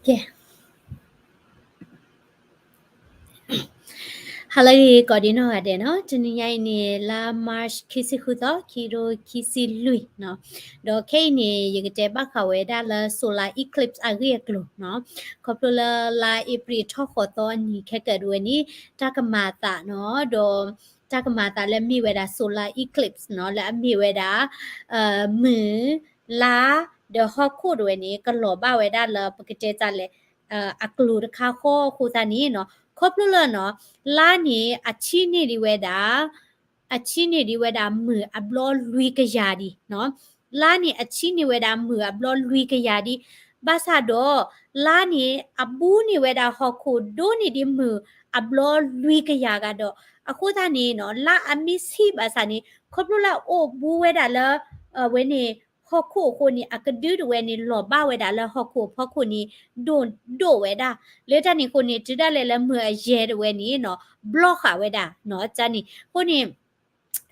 ကဲ ဟါလၢအဂ့ၤ ကိးဒံနီၢ်ဂၤဒဲးနီၤ, တနံၤညါအံၤန့ၣ် လါ March ခံဆံဃုသီ ခံကထိခံဆံလွံၢ်နီၤ, ဒီးခဲအံၤန့ၣ် ယကတဲဘၣ်ဃးဝဲဒၣ်လၢ solar eclipse အဂ့ၢ်အကျိၤနီၤ, ခီဖျိလၢလါအ့ဖြ့ၣ်ထီၣ်ဃိးသီအနံၤခဲကၢးဒၣ်ဝဲန့ၣ် တၢ်ကမၤအသးနီၤ, ဒီးတၢ်ကမၤအသးလၢအမ့ၢ်ဝဲဒၣ် solar eclipse နီၤ, လၢအမ့ၢ်ဝဲဒၣ် မုၢ် လါ ဒီးဟီၣ်ခိၣ်ဒၣ်ဝဲန့ၣ် ကလီၤဘၣ်ဝဲဒၣ်လၢ ပကတဲတၢ်လဲၣ် အကျိၤတခါဃီအဃိသတးန့ၣ်နီၤ, ခီဖျိလၢနီၤ လါန့ၣ်အဆံးန့ၢ်ဒံးဝဲဒၣ် အဆံးန့ၢ်ဒံးဝဲဒၣ်မုၢ်အဘျီလွံၢ်ကယၤဒံးနီၤ, လါန့ၣ်အဆံးန့ၢ်ဝဲဒၣ်မုၢ်အဘျီလွံၢ်ကယၤဒံး, ဘၣ်ဆၣ်ဒီး လါန့ၣ်အဘူးန့ၢ်ဝဲဒၣ်ဟီၣ်ခိၣ်ဒိၣ်န့ၢ်ဒံးမုၢ် အဘျီလွံၢ်ကယၤဂၤဒီး အဃိသတးန့ၣ်နီၤ လါအမ့ၢ်ဆံးဘၣ်ဆၣ်န့ၣ် ခီဖျိလၢအအိၣ်ဘူးဝဲဒၣ်လၢ အဝဲန့ၣ် ဟီၣ်ခိၣ်အဃိန့ၣ် အကဒုဒၣ်ဝဲန့ၣ် လီၤဘၣ်ဝဲဒၣ်လၢဟီၣ်ခိၣ်အဖီခိၣ်န့ၣ် ဒိၣ်ဒိၣ်ဝဲဒၣ်, လၢတၢ်န့ၣ်အဃိန့ၣ် တုၤဒၣ်လဲာ်လၢမုၢ်အယဲၢ်ဒၣ်ဝဲန့ၣ်နီၤ ဘျီဃာ်ဝဲဒၣ်နီၤ, တၢ်န့ၣ်အဃိန့ၣ်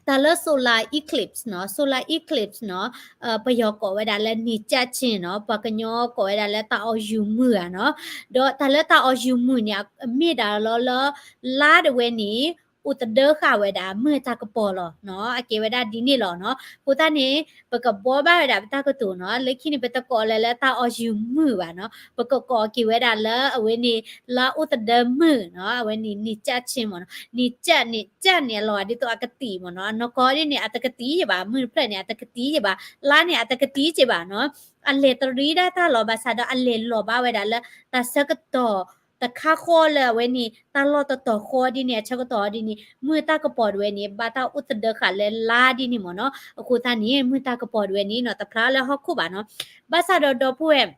တၢ်လၢ solar eclipse နီၤ, solar eclipse နီၤ, ပယီၤကိးဝဲဒၣ်လၢ နေကြတ်ခြင်း နီၤ, ပှၤကညီကိးဝဲဒၣ်လၢတၢ်အီၣ်ယူၤမုၢ်ဧါနီၤ, ဒီးတၢ်လၢတၢ်အီၣ်ယူၤမုၢ်န့ၣ် အမ့ၢ်ဒၣ်လီၤလၢ လါဒၣ်ဝဲန့ၣ် အိၣ်သဒၢဃာ်ဝဲဒၣ်မုၢ်တၢ်ကပီၤလီၤနီၤ, အကဲဝဲဒၣ်ဒ်န့ၣ်လီၤနီၤ, အဃိသတးန့ၣ် ပကဘှီဘၣ်ဝဲဒၣ်ပတၢ်ကတိၤနီၤ, လၢခံန့ၣ် ပတကိးလၢလၢတၢ်အီၣ်ယူၤမုၢ်ဘၣ်နီၤ, ပကကိးက့ၤဝဲဒၣ်လၢအဝဲန့ၣ် လါအိၣ်သဒၢမုၢ်နီၤ, အဝဲန့ၣ် နေကြတ်ခြင်း မ့ၢ်နီၤ, နေကြတ် နေကြတ် န့ၣ် အလီၤဂာ်ဒ်သိးအကတံာ်မ့ၢ်နီၤ, အနီၢ်ကီၢ်ဒ်န့ၣ် အတကတံာ်ယဘၣ်, မုၢ်တဖျၢၣ်န့ၣ် အတကတံာ်ယဘၣ်, လါန့ၣ် အတကတံာ်က့ဘၣ်နီၤ, အလဲၤတရံးဒၣ်တၢ်လီၤ, ဘၣ်ဆၣ်ဒီးအလဲၤလီၤဘၣ်ဝဲဒၣ်လၢ တၢ်ဆၢကတီၢ် တခါဃီလၢအဝဲန့ၣ် တၢ်လီၢ်တတီၤဃီဒ်န့ၣ် အဆၢကတီၢ်ဒ်န့ၣ် မုၢ်တၢ်ကပီၤဒၣ်ဝဲန့ၣ် ဘၣ်တၢ်အိၣ်သဒၢဃာ်လၢလါဒ်န့ၣ်မ့ၢ်နီၤ, အဃိသတးန့ၣ် မုၢ်တၢ်ကပီၤဒၣ်ဝဲန့ၣ်နီၤ တဖျါလၢဟီၣ်ခိၣ်ဘၣ်နီၤ, ဘၣ်ဆၣ်ဒီးဒီပုၢ်ဝဲၢ်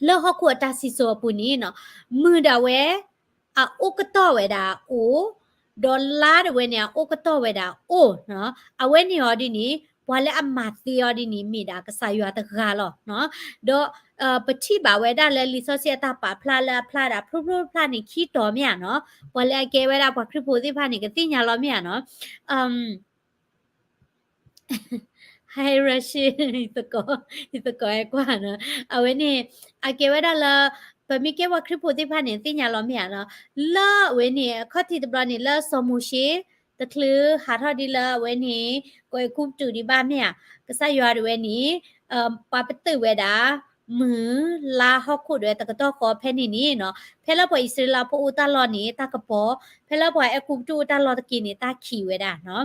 လၢဟီၣ်ခိၣ်အတၢ်စံၣ်စိၤအပူၤန့ၣ်နီၤ, မုၢ်ဒၣ်ဝဲ အအိၣ်ကတီၢ်ဝဲဒၣ်အိၣ်, ဒီးလါဒၣ်ဝဲန့ၣ် အအိၣ်ကတီၢ်ဝဲဒၣ်အိၣ်နီၤ, အဝဲန့ၣ်အီၤဒ်န့ၣ် ပှၤလၢအမၤသ့အီၤဒ်န့ၣ် မ့ၢ်ဒၣ်ကစၢ်ယွၤတဂၤလီၤနီၤ, ဒီး ပထံၣ်ဘၣ်ဝဲဒၣ်လၢလံာ်စီဆှံအတၢ်ပာ်ဖျါလၢအဖျါဒၣ်ဖျိဖျိဖျါန့ၣ် ခံတီၤမ့ၢ်ဧါနီၤ, ပှၤလၢအကဲဝဲဒၣ်ပှၤခရံာ်ဖိသ့ၣ်တဖၣ်န့ၣ် ကသ့ၣ်ညါလီၤမ့ၢ်ဧါနီၤ, ဟဲရၢရှ့ ယသကိး ယသကိးဟဲကွၢ်နီၤ, အဝဲန့ၣ် အကဲဝဲဒၣ်လၢ ပမ့ၢ်ကဲပှၤခရံာ်ဖိသ့ၣ်တဖၣ်န့ၣ် သ့ၣ်ညါလီၤမ့ၢ်ဧါနီၤ, လၢအဝဲန့ၣ် အခီၣ်ထံးတဘျီန့ၣ် လၢစီၤမိၤၡ့ တချုးဟးထီၣ်ဒ်လၢအဝဲန့ၣ် ကီၢ်အဲၤကူပတူးဒံးဘၣ်မ့ၢ်ဧါ, ကစၢ်ယွၤဒၣ်ဝဲန့ၣ် ပှၤပတုာ်ဝဲဒၣ် မုၢ် လါ ဟီၣ်ခိၣ်ဒၣ်ဝဲတကတီၢ်ဃီဖဲန့ၣ်န့ၣ်နီၤ, ဖဲလၢပှၤအံၣ်စရ့လးဖိအိၣ်တၢ်လီၢ်န့ၣ် တၢ်ကပီၤ, ဖဲလၢပှၤအဲၤကူပတူးအိၣ်တၢ်လီၢ်တက့ၢ်န့ၣ် တၢ်ခံးဝဲဒၣ်နီၤ,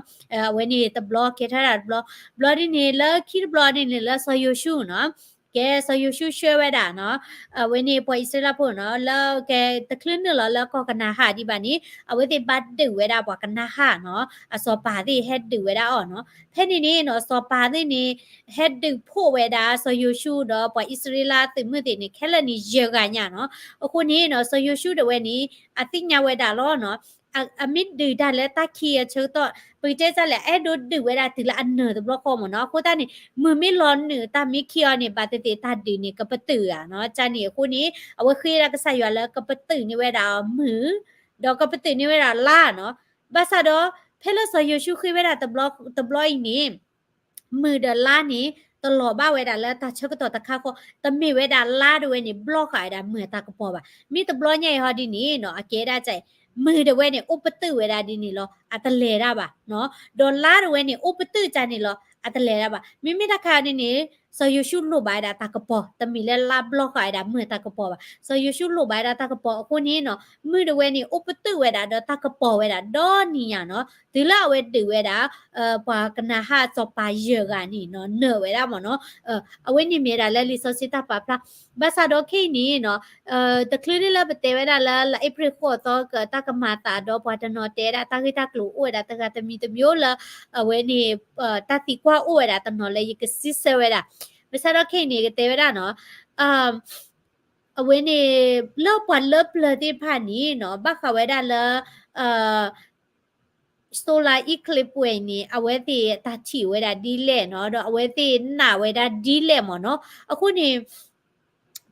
အဝဲန့ၣ်တဘျီကဲထီၣ်ဒၣ်တဘျီ, ဘျီဒ်န့ၣ် လၢခံတဘျီဒ်န့ၣ် လၢစီၤယိၤၡူနီၤ, ကဲ စီၤယိၤၡူဆှၢဝဲဒၣ်နီၤ, အဝဲန့ၣ်ပှၤအံၣ်စရ့လးဖိနီၤ လၢကဲတချုးနုာ်လီၤလၢကီၢ်ကနၤအၣ်ဒံးဘၣ်န့ၣ် အဝဲသ့ၣ်ဘၣ်ဒုးဝဲဒၣ်ပှၤကနၤအၣ်နီၤ, အစီၤပၤသ့ၣ်ဟဲဒုးဝဲဒၣ်အီၤနီၤ, ဖဲန့ၣ်န့ၣ်နီၤ စီၤပၤသ့ၣ်န့ၣ် ဟဲဒုးဖှိၣ်ဝဲဒၣ်စီၤယိၤၡူဒီးပှၤအံၣ်စရ့လးသုးမုၢ်သ့ၣ်န့ၣ် ခဲလၢာ်န့ၣ်ယဲၢ်ဂၤညါနီၤ, အဃိန့ၣ်နီၤ စီၤယိၤၡူဒၣ်ဝဲန့ၣ် အသ့ၣ်ညါဝဲဒၣ်လီၤနီၤ, အမ့ၢ်ဒုးတၢ်လၢတၢ်ခံးအဆၢကတီၢ် ပကတဲတၢ်လဲၣ် အအဲၣ်ဒိးဒုးဝဲဒၣ်တုၤလၢအနၢၤတဘျီဃီမ့ၢ်နီၤ, အဃိသတးန့ၣ် မုၢ်မ့ၢ်လီၤနုာ်တၢ်မ့ၢ်ခံးအီၤန့ၣ် ဘၣ်သ့ၣ်သ့ၣ်တၢ်ဒုးန့ၣ် ကပတုာ်ဧါနီၤ, တၢ်န့ၣ်အဃိန့ၣ် အဝဲဃ့ဒၣ်ကစၢ်ယွၤလၢကပတုာ်န့ၢ်ဝဲဒၣ်မုၢ် ဒီးကပတုာ်န့ၢ်ဝဲဒၣ်လါနီၤ, ဘၣ်ဆၣ်ဒီး ဖဲလၢစီၤယိၤၡူဃ့ဝဲဒၣ်တဘျီအံၤန့ၣ် မုၢ်ဒီးလါန့ၣ် တလီၤဘၣ်ဝဲဒၣ်လၢတၢ်ဆၢကတီၢ်တခါဃီ, တမ့ၢ်ဝဲဒၣ်လါဒၣ်ဝဲန့ၣ် ဘျီဃာ်ဝဲဒၣ်မုၢ်အတၢ်ကပီၤဘၣ်. မ့ၢ်တဘျီညါအံၤဟီဒ်န့ၣ်နီၤ အကဲဒၣ်ကဲ မုၢ်ဒၣ်ဝဲန့ၣ် အိၣ်ပတုာ်ဝဲဒၣ်ဒ်န့ၣ်လီၤ, အတလဲၤဒၣ်ဘၣ်နီၤ. ဒီးလါဒၣ်ဝဲန့ၣ် အိၣ်ပတုာ်ကန့ၣ်လီၤ, အတလဲၤဒၣ်ဘၣ်. မ့မ့ၢ်တၢ်ခါဒ်န့ၣ် စီၤယိၤၡူလိၣ်ဘၣ်ဝဲဒၣ်တၢ်ကပီၤ, တမ့ၢ်လၢလါဘျီဃာ်ဝဲဒၣ်မုၢ်အတၢ်ကပီၤဘၣ်. စီၤယိၤၡူလိၣ်ဘၣ်ဝဲဒၣ်တၢ်ကပီၤအဃိန့ၣ်နီၤ မုၢ်ဒၣ်ဝဲန့ၣ် အိၣ်ပတုာ်ဝဲဒၣ်ဒီးတၢ်ကပီၤဝဲဒၣ်ဒီနံၤညါနီၤ. တုၤလၢအဝဲဒုးဝဲဒၣ် ပှၤကနၤအၣ်စီၤပၤယဲၢ်ဂၤန့ၣ်နီၤ နၢၤဝဲဒၣ်မ့ၢ်နီၤ. အဝဲန့ၣ်မ့ၢ်ဒၣ်လၢလံာ်စီဆှံတၢ်ပာ်ဖျါ. ဘၣ်ဆၣ်ဒီးခဲအံၤန့ၣ်နီၤ တချုးန့ၣ်လၢပတဲဝဲဒၣ်လၢ လါအ့ဖြ့ၣ်ဃိးသီကတၢ်ကမၤအသးဒီး ပှၤတနီၤတဲဒၣ်တၢ်ဂ့ၢ်တၢ်ကျိၤအိၣ်ဝဲဒၣ်တဂၤတမံၤတမံၤလၢ အဝဲန့ၣ် တၢ်သံကွၢ်အိၣ်ဝဲဒၣ်တနီၤလၢယကစံးဆၢဝဲဒၣ်. ဘၣ်ဆၣ်ဒီးခဲအံၤန့ၣ် ကတဲဝဲဒၣ်နီၤ အဝဲန့ၣ် လၢပှၤလၢပျၢၤသ့ၣ်တဖၣ်န့ၣ်နီၤ ဘၣ်ဃးဝဲဒၣ်လၢ solar eclipse ဝဲအံၤန့ၣ် အဝဲသ့ၣ်တၢ်ထံၣ်ဝဲဒၣ်ဒ်လဲၣ်နီၤ ဒီးအဝဲသ့ၣ်နာ်ဝဲဒၣ်ဒ်လဲၣ်မ့ၢ်နီၤ. အဃိန့ၣ်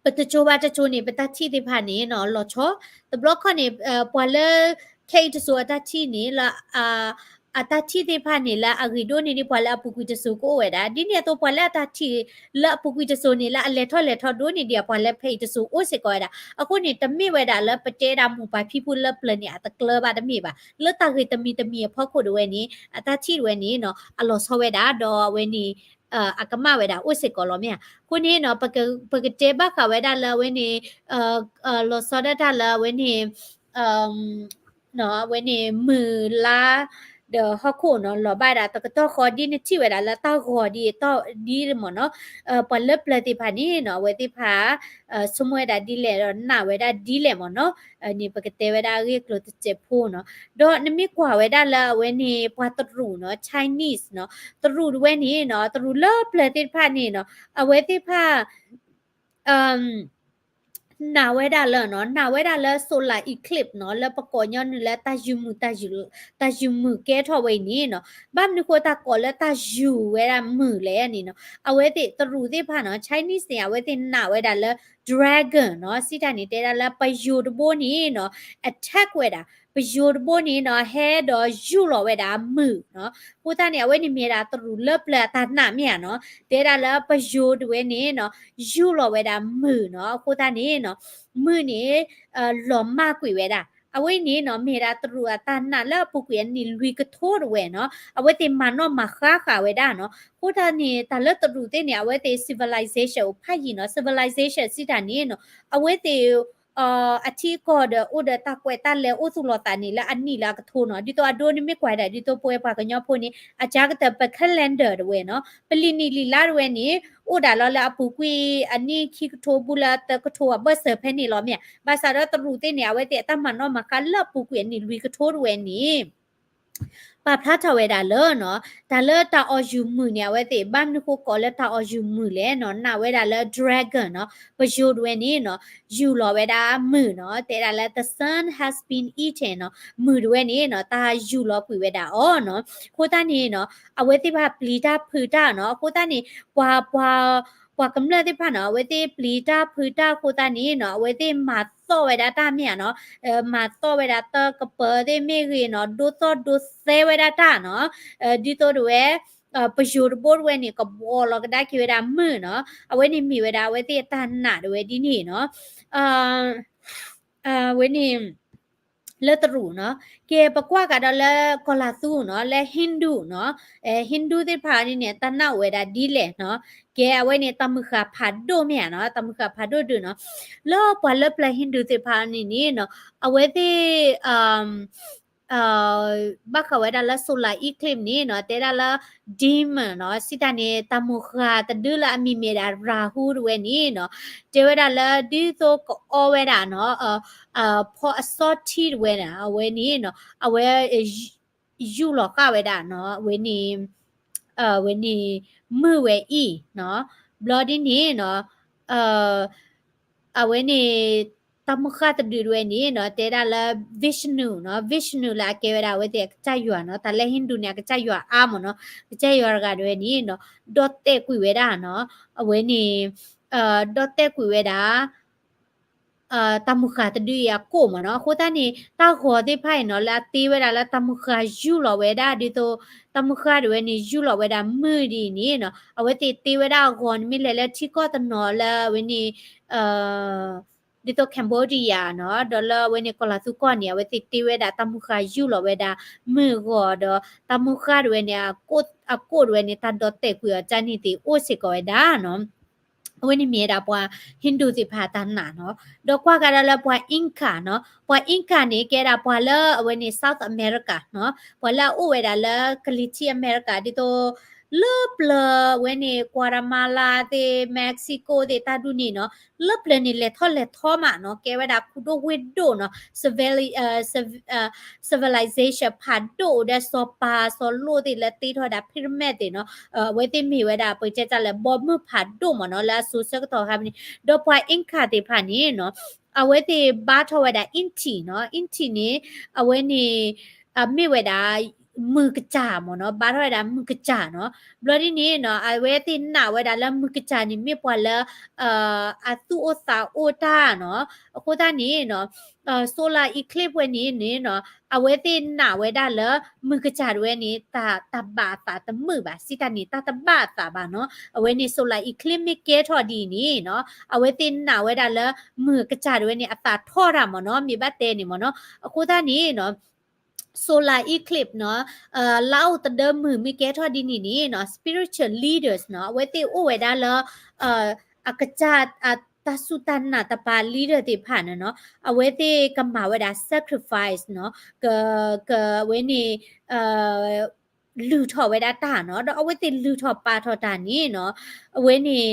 ပတစိၤဘၣ်တစိၤန့ၣ် ပတၢ်ထံၣ်သ့ၣ်တဖၣ်န့ၣ်နီၤ လီၤဆီ. တဘျီခီန့ၣ် ပှၤလၢ ခဲအံၤတစိၤအတၢ်ထံၣ်န့ၣ် လၢ အ အတၢ်ထံၣ်သ့ၣ်တဖၣ်န့ၣ် လၢအဂ့ၤဒိၣ်န့ၢ်ဒံးပှၤလၢအပူၤကွံာ်တစိၤကအိၣ်ဝဲဒၣ်, ဒ်န့ၣ်အသိးပှၤလၢအတၢ်ထံၣ်လၢအပူၤကွံာ်တစိၤန့ၣ် လၢအလဲၤထီၣ်လဲၤထီဒိၣ်န့ၢ်ဒံးပှၤလၢဖဲအံၤတစိၤအိၣ်စ့ၢ်ကီးဝဲဒၣ်. အဃိန့ၣ် တမ့ၢ်ဝဲဒၣ်လၢပတဲဒၣ်မိၢ်ပၢ်ဖံဖုလၢပျၢၤန့ၣ် အတကျၢၤဘၣ်တမ့ၢ်ဘၣ်. လၢတၢ်ဂ့ၤတမံၤတမံၤအဖီခိၣ်ဒၣ်ဝဲန့ၣ် အတၢ်ထံၣ်ဒၣ်ဝဲန့ၣ်နီၤ အလီၤဆီဝဲဒၣ် ဒီးအဝဲန့ၣ် အကမၣ်ဝဲဒၣ်အိၣ်စ့ၢ်ကီးလီၤမ့ၢ်ဧါ. အဃိန့ၣ်နီၤ ပကတဲဘၣ်ဃးဝဲဒၣ်လၢအဝဲန့ၣ် လီၤဆီဒၣ်တၢ်လၢအဝဲန့ၣ် အဝဲန့ၣ်မုၢ်လါ ဒီးဟီၣ်ခိၣ်နီၤ လီၤဘၣ်ဒၣ်တကတီၢ်ဃီ ဒ်နထံၣ်ဝဲဒၣ်လၢတၢ်ဂီၤဒ်အံၤ ဒ်မ့ၢ်နီၤ ပှၤလၢပျၢၤသ့ၣ်တဖၣ်န့ၣ်နီၤ အဝဲသ့ၣ်တဖၣ် ဆိကမိၣ်ဝဲဒၣ်ဒ်လဲၣ် ဒီးနာ်ဝဲဒၣ်ဒ်လဲၣ်မ့ၢ်နီၤ. န့ၣ် ပကတဲဝဲဒၣ်အဂ့ၢ်အကျိၤတစဲးဖိနီၤ. ဒီးနမ့ၢ်ကွၢ်ဝဲဒၣ်လၢအဝဲန့ၣ် ပှၤတရူးနီၤ Chinese နီၤ တရူးတဝဲန့ၣ်နီၤ တရူးလၢပျၢၤသ့ၣ်တဖၣ်န့ၣ်နီၤ အဝဲသ့ၣ်တဖၣ် နာ်ဝဲဒၣ်လၢနီၤ နာ်ဝဲဒၣ်လၢ solar eclipse နီၤ လၢပကိးညီနုၢ်လၢတၢ်ယုၢ်မုၢ် တၢ်ယုၢ်မုၢ်ကဲထီၣ်ဝဲအံၤန့ၣ်နီၤ ဘၣ်မနုၤဃိတၢ်ကိးလၢတၢ်ယုၢ်ဝဲဒၣ်မုၢ်လဲၣ်န့ၣ်နီၤ အဝဲသ့ၣ်တရူးသ့ၣ်တဖၣ်နီၤ Chinese န့ၣ် အဝဲသ့ၣ်နာ်ဝဲဒၣ်လၢ dragon နီၤ စံးတၢ်န့ၣ် တဲဒၣ်လၢပယိၤတဘိန့ၣ်နီၤ attack ဝဲဒၣ် ပယိၤတဘိန့ၣ်နီၤ ဟဲဒီးယူၢ်လီၤဝဲဒၣ်မုၢ်နီၤ. အဃိသတးန့ၣ် အဝဲန့ၣ်မ့ၢ်ဒၣ်တရူးလၢပျၢၤအတၢ်နာ်မ့ၢ်ဧါနီၤ တဲဒၣ်လၢပယိၤတဝဲန့ၣ်နီၤ ယူၢ်လီၤဝဲဒၣ်မုၢ်နီၤ. အဃိသတးန့ၣ်နီၤ မုၢ်န့ၣ် လီၤမၢ်ကွံာ်ဝဲဒၣ် အဝဲန့ၣ်နီၤ မ့ၢ်ဒၣ်တရူးအတၢ်နာ်လၢအပူၤကွံာ်အနံၣ်လွံၢ်ကထိတဝဲနီၤ အဝဲသ့ၣ်မၤနီၣ်မၤဃါဃာ်ဝဲဒၣ်နီၤ. အဃိသတးန့ၣ် တၢ်လၢတရူးသ့ၣ်န့ၣ် အဝဲသ့ၣ် civilization အိၣ်ဖးယံာ်နီၤ civilization စံးတၢ်န့ၣ်နီၤ အဝဲသ့ၣ် အထံအကီၢ်ဒီးအိၣ်ဒီးတၢ်ကွဲးတၢ်လဲၤအိၣ်သူၣ်လီၤသးန့ၣ်လၢအနံၣ်လၢအကထိနီၤ. ဒ်သိးအဒိန့ၣ်မ့ၢ်ကွၢ်ဒၣ် ဒ်သိးပဝဲပှၤကညီဖိန့ၣ် အကါကတၢၢ်ပ calendar တဝဲနီၤ ပလံာ်နံၣ်လံာ်လါတဝဲန့ၣ် အိၣ်ဒၣ်လီၤလၢအပူၤကွံာ်အနံၣ်ခံကထိဘူးလၢသၢကထိအဘၢၣ်စၢၤဖဲန့ၣ်လီၤမ့ၢ်ဧါ. ဘၣ်ဆၣ်ဒီးတရူးသ့ၣ်န့ၣ် အဝဲသ့ၣ်အတၢ်မၤနီၣ်မၤဃါလၢအပူၤကွံာ်အနံၣ်လွံၢ်ကထိတဝဲန့ၣ် ပာ်ဖျါထီၣ်ဝဲဒၣ်လၢနီၤ တၢ်လၢတၢ်အီၣ်ယုၢ်မုၢ်န့ၣ် အဝဲသ့ၣ်ဘၣ်မနုၤဃိကိးလၢတၢ်အီၣ်ယုၢ်မုၢ်လဲၣ်နီၤ နာ်ဝဲဒၣ်လၢ dragon နီၤ ပယိၤတဝဲန့ၣ်နီၤ ယူၢ်လီၤဝဲဒၣ်မုၢ်နီၤ တဲဒၣ်လၢ the sun has been eaten နီၤ မုၢ်တဝဲန့ၣ်နီၤ တၢ်ယူၢ်လီၤကွံာ်ဝဲဒၣ်အီၤနီၤ. အဃိသတးန့ၣ်နီၤ အဝဲသ့ၣ်တဖၣ်ပျံၤတၢ်ဖုးတၢ်နီၤ အဃိသတးန့ၣ် ပှၤ ပှၤ ပှၤကမျၢၢ်သ့ၣ်တဖၣ်နီၤ အဝဲသ့ၣ်ပျံၤတၢ်ဖုးတၢ်အဃိသတးန့ၣ်နီၤ အဝဲသ့ၣ်မၤသီၣ်ဝဲဒၣ်တၢ်မ့ၢ်ဧါနီၤ မၤသီၣ်ဝဲဒၣ်တၢ်ကပၢၤသ့ၣ်မ့ၢ်ဂ့ၤနီၤ ဒိသီၣ်ဒိသဲဝဲဒၣ်တၢ်နီၤ ဒ်သိးတဝဲ ပယိၤတဘိတဝဲန့ၣ် ကဘှီလီၤကဒါက့ၤဝဲဒၣ်မုၢ်နီၤ အဝဲန့ၣ်မ့ၢ်ဝဲဒၣ်အဝဲသ့ၣ်အတၢ်နာ်တဝဲဒ်န့ၣ်နီၤ ဝဲန့ၣ် လၢတရူးနီၤ ကဲပကွၢ်ကဒီးလၢကီၤလၤသူနီၤ လၢ Hindu နီၤ Hindu သ့ၣ်တဖၣ်န့ၣ်န့ၣ် တၢ်နာ်အိၣ်ဝဲဒၣ်ဒ်လဲၣ်နီၤ ကဲအဝဲန့ၣ် တၢ်မုၢ်ဃၢ်ဖးဒိၣ်မ့ၢ်ဧါနီၤ တၢ်မုၢ်ဃၢ်ဖးဒိၣ်ဒုးနီၤ လၢပှၤလၢပျၢၤ Hindu သ့ၣ်တဖၣ်န့ၣ်န့ၣ်နီၤ အဝဲသ့ၣ် ဘၣ်ဃးဝဲဒၣ်လၢ solar eclipse န့ၣ်နီၤ တဲဒၣ်လၢ demon နီၤ စံးတၢ်န့ၣ် တၢ်မုၢ်ဃၢ်တဒုလၢအမံၤမ့ၢ်ဒၣ် Rahu တဝဲန့ၣ်နီၤ တဲဝဲဒၣ်လၢဒ်သိးကအီဝဲဒၣ်နီၤ ဖီအစီထံတဝဲန့ၣ် အဝဲန့ၣ်နီၤ အဝဲ ယူၢ်လီၤဃာ်ဝဲဒၣ်နီၤ အဝဲန့ၣ် ဝဲန့ၣ် မုၢ်ဝဲအံၤနီၤ ဘျီဒ်န့ၣ်နီၤ အဝဲန့ၣ် တၢ်မုၢ်ဃၢ်တဒုတဝဲန့ၣ်နီၤ တဲဒၣ်လၢ Vishnu နီၤ Vishnu လၢအကဲဝဲဒၣ်အဝဲသ့ၣ်အကစၢ်ယွၤနီၤ တၢ်လၢ Hindu န့ၣ် အကစၢ်ယွၤအါမ့ၢ်နီၤ ကစၢ်ယွၤတဂၤတဝဲန့ၣ်နီၤ ဒီၣ်တဲာ်ကွံာ်ဝဲဒၣ်နီၤ အဝဲန့ၣ် ဒီၣ်တဲာ်ကွံာ်ဝဲဒၣ် တၢ်မုၢ်ဃၢ်တဒုအံၤအကိၣ်မ့ၢ်နီၤ အဃိသတးန့ၣ် တၢ်ဂီၤသ့ၣ်တဖၣ်အံၤနီၤ လၢအတ့ဝဲဒၣ်လၢတၢ်မုၢ်ဃၢ်ယူၢ်လီၤဝဲဒၣ် ဒ်သိး တၢ်မုၢ်ဃၢ်တဝဲန့ၣ် ယူၢ်လီၤဝဲဒၣ်မုၢ်ဒ်အံၤန့ၣ်နီၤ အဝဲသ့ၣ်တ့ဝဲဒၣ်အဂီၤန့ၣ်မ့ၢ်လဲၤလၢထံကီၢ်တနီၤလၢအဝဲန့ၣ် ဒ်သိး Cambodia နီၤ ဒီးလၢအဝဲန့ၣ်ကီၤလၤသူကီၢ်န့ၣ် အဝဲသ့ၣ်တ့ဝဲဒၣ်တၢ်မုၢ်ဃၢ်ယူၢ်လီၤဝဲဒၣ်မုၢ်အဂီၤဒီး တၢ်မုၢ်ဃၢ်တဝဲန့ၣ် အကိၣ်တဝဲန့ၣ် တၢ်ဒီၣ်တဲာ်ကွံာ်အီၤကန့ၣ်သ့ၣ်အိၣ်စ့ၢ်ကီးဝဲဒၣ်နီၤ အဝဲန့ၣ်မ့ၢ်ဝဲဒၣ်ပှၤ Hindu သ့ၣ်တဖၣ်တၢ်နာ်နီၤ ဒီးကွၢ်ကဒီးလၢပှၤ Inca နီၤ ပှၤ Inca န့ၣ် ကဲဒၣ်ပှၤလၢအဝဲန့ၣ် South America နီၤ ပှၤလၢအအိၣ်ဝဲဒၣ်လၢကလံၤထံးအမဲရကၤ ဒ်သိး လၢပျၢၤဝဲန့ၣ် Guatemala သ့ၣ် Mexico သ့ၣ်တၢ်ဒ်န့ၣ်နီၤ လၢပျၢၤန့ၣ် လဲၤထီၣ်လဲၤထီမးနီၤ ကဲဝဲဒၣ်ခူဒိၣ်ဝ့ၢ်ဒိၣ်နီၤ civili- civilization ဖးဒိၣ်အိၣ်ဒီးစီၤပၤစီၤလိၣ်သ့ၣ်လၢတ့ထီၣ်ဝဲဒၣ် pyramid သ့ၣ်နီၤ အဝဲသ့ၣ်မ့ၢ်ဝဲဒၣ် ပကတဲတၢ်လၢ ဘီမုၢ်ဖးဒိၣ်မ့ၢ်နီၤ လၢအစိၤဆၢကတီၢ်အခါန့ၣ် ဒီးပှၤ Inca သ့ၣ်တဖၣ်န့ၣ်နီၤ အဝဲသ့ၣ်ဘါထီၣ်ဝဲဒၣ် Inti နီၤ Inti န့ၣ် အဝဲန့ၣ် မ့ၢ်ဝဲဒၣ် မုၢ်ကစၢ်မ့ၢ်နီၤ, ဘါထီၣ်ဝဲဒၣ်မုၢ်ကစၢ်နီၤ. ဘျီဒ်န့ၣ်နီၤ အဝဲသ့ၣ်နာ်ဝဲဒၣ်လၢမုၢ်ကစၢ်န့ၣ် မ့ၢ်ပှၤလၢ အသူၣ်အိၣ်သးအိၣ်တၢ်နီၤ. အဃိသတးန့ၣ်နီၤ solar eclipse ဝဲန့ၣ်န့ၣ်နီၤ အဝဲသ့ၣ်နာ်ဝဲဒၣ်လၢ မုၢ်ကစၢ်တဝဲန့ၣ် တၢ်တဘၣ်အသးတမုာ်ဘၣ်, စံးတၢ်န့ၣ် တၢ်တဘၣ်အသးဘၣ်နီၤ. အဝဲန့ၣ် solar eclipse မ့ၢ်ကဲထီၣ်ဒ်အံၤန့ၣ်နီၤ အဝဲသ့ၣ်နာ်ဝဲဒၣ်လၢ မုၢ်ကစၢ်တဝဲန့ၣ် အသးထီၣ်တၢ်မ့ၢ်နီၤ, မ့ၢ်ဘၣ်တဲန့ၣ်မ့ၢ်နီၤ. အဃိသတးန့ၣ်နီၤ solar eclipse နီၤ လါအိၣ်တဒၢမုၢ်မ့ၢ်ကဲထီၣ်ဒ်န့ၣ်န့ၣ်နီၤ spiritual leaders နီၤ အဝဲသ့ၣ်အိၣ်ဝဲဒၣ်လၢ အကစၢ် တၢ်စူၢ်တၢ်နာ်တပၤ leader သ့ၣ်တဖၣ်န့ၣ်နီၤ အဝဲသ့ၣ်ကမၤဝဲဒၣ် sacrifice နီၤ က က အဝဲန့ၣ် လုၢ်ထီၣ်ဝဲဒၣ်တၢ်နီၤ, ဒီးအဝဲသ့ၣ်လုၢ်ထီၣ်ပာ်ထီၣ်တၢ်န့ၣ်နီၤ အဝဲန့ၣ်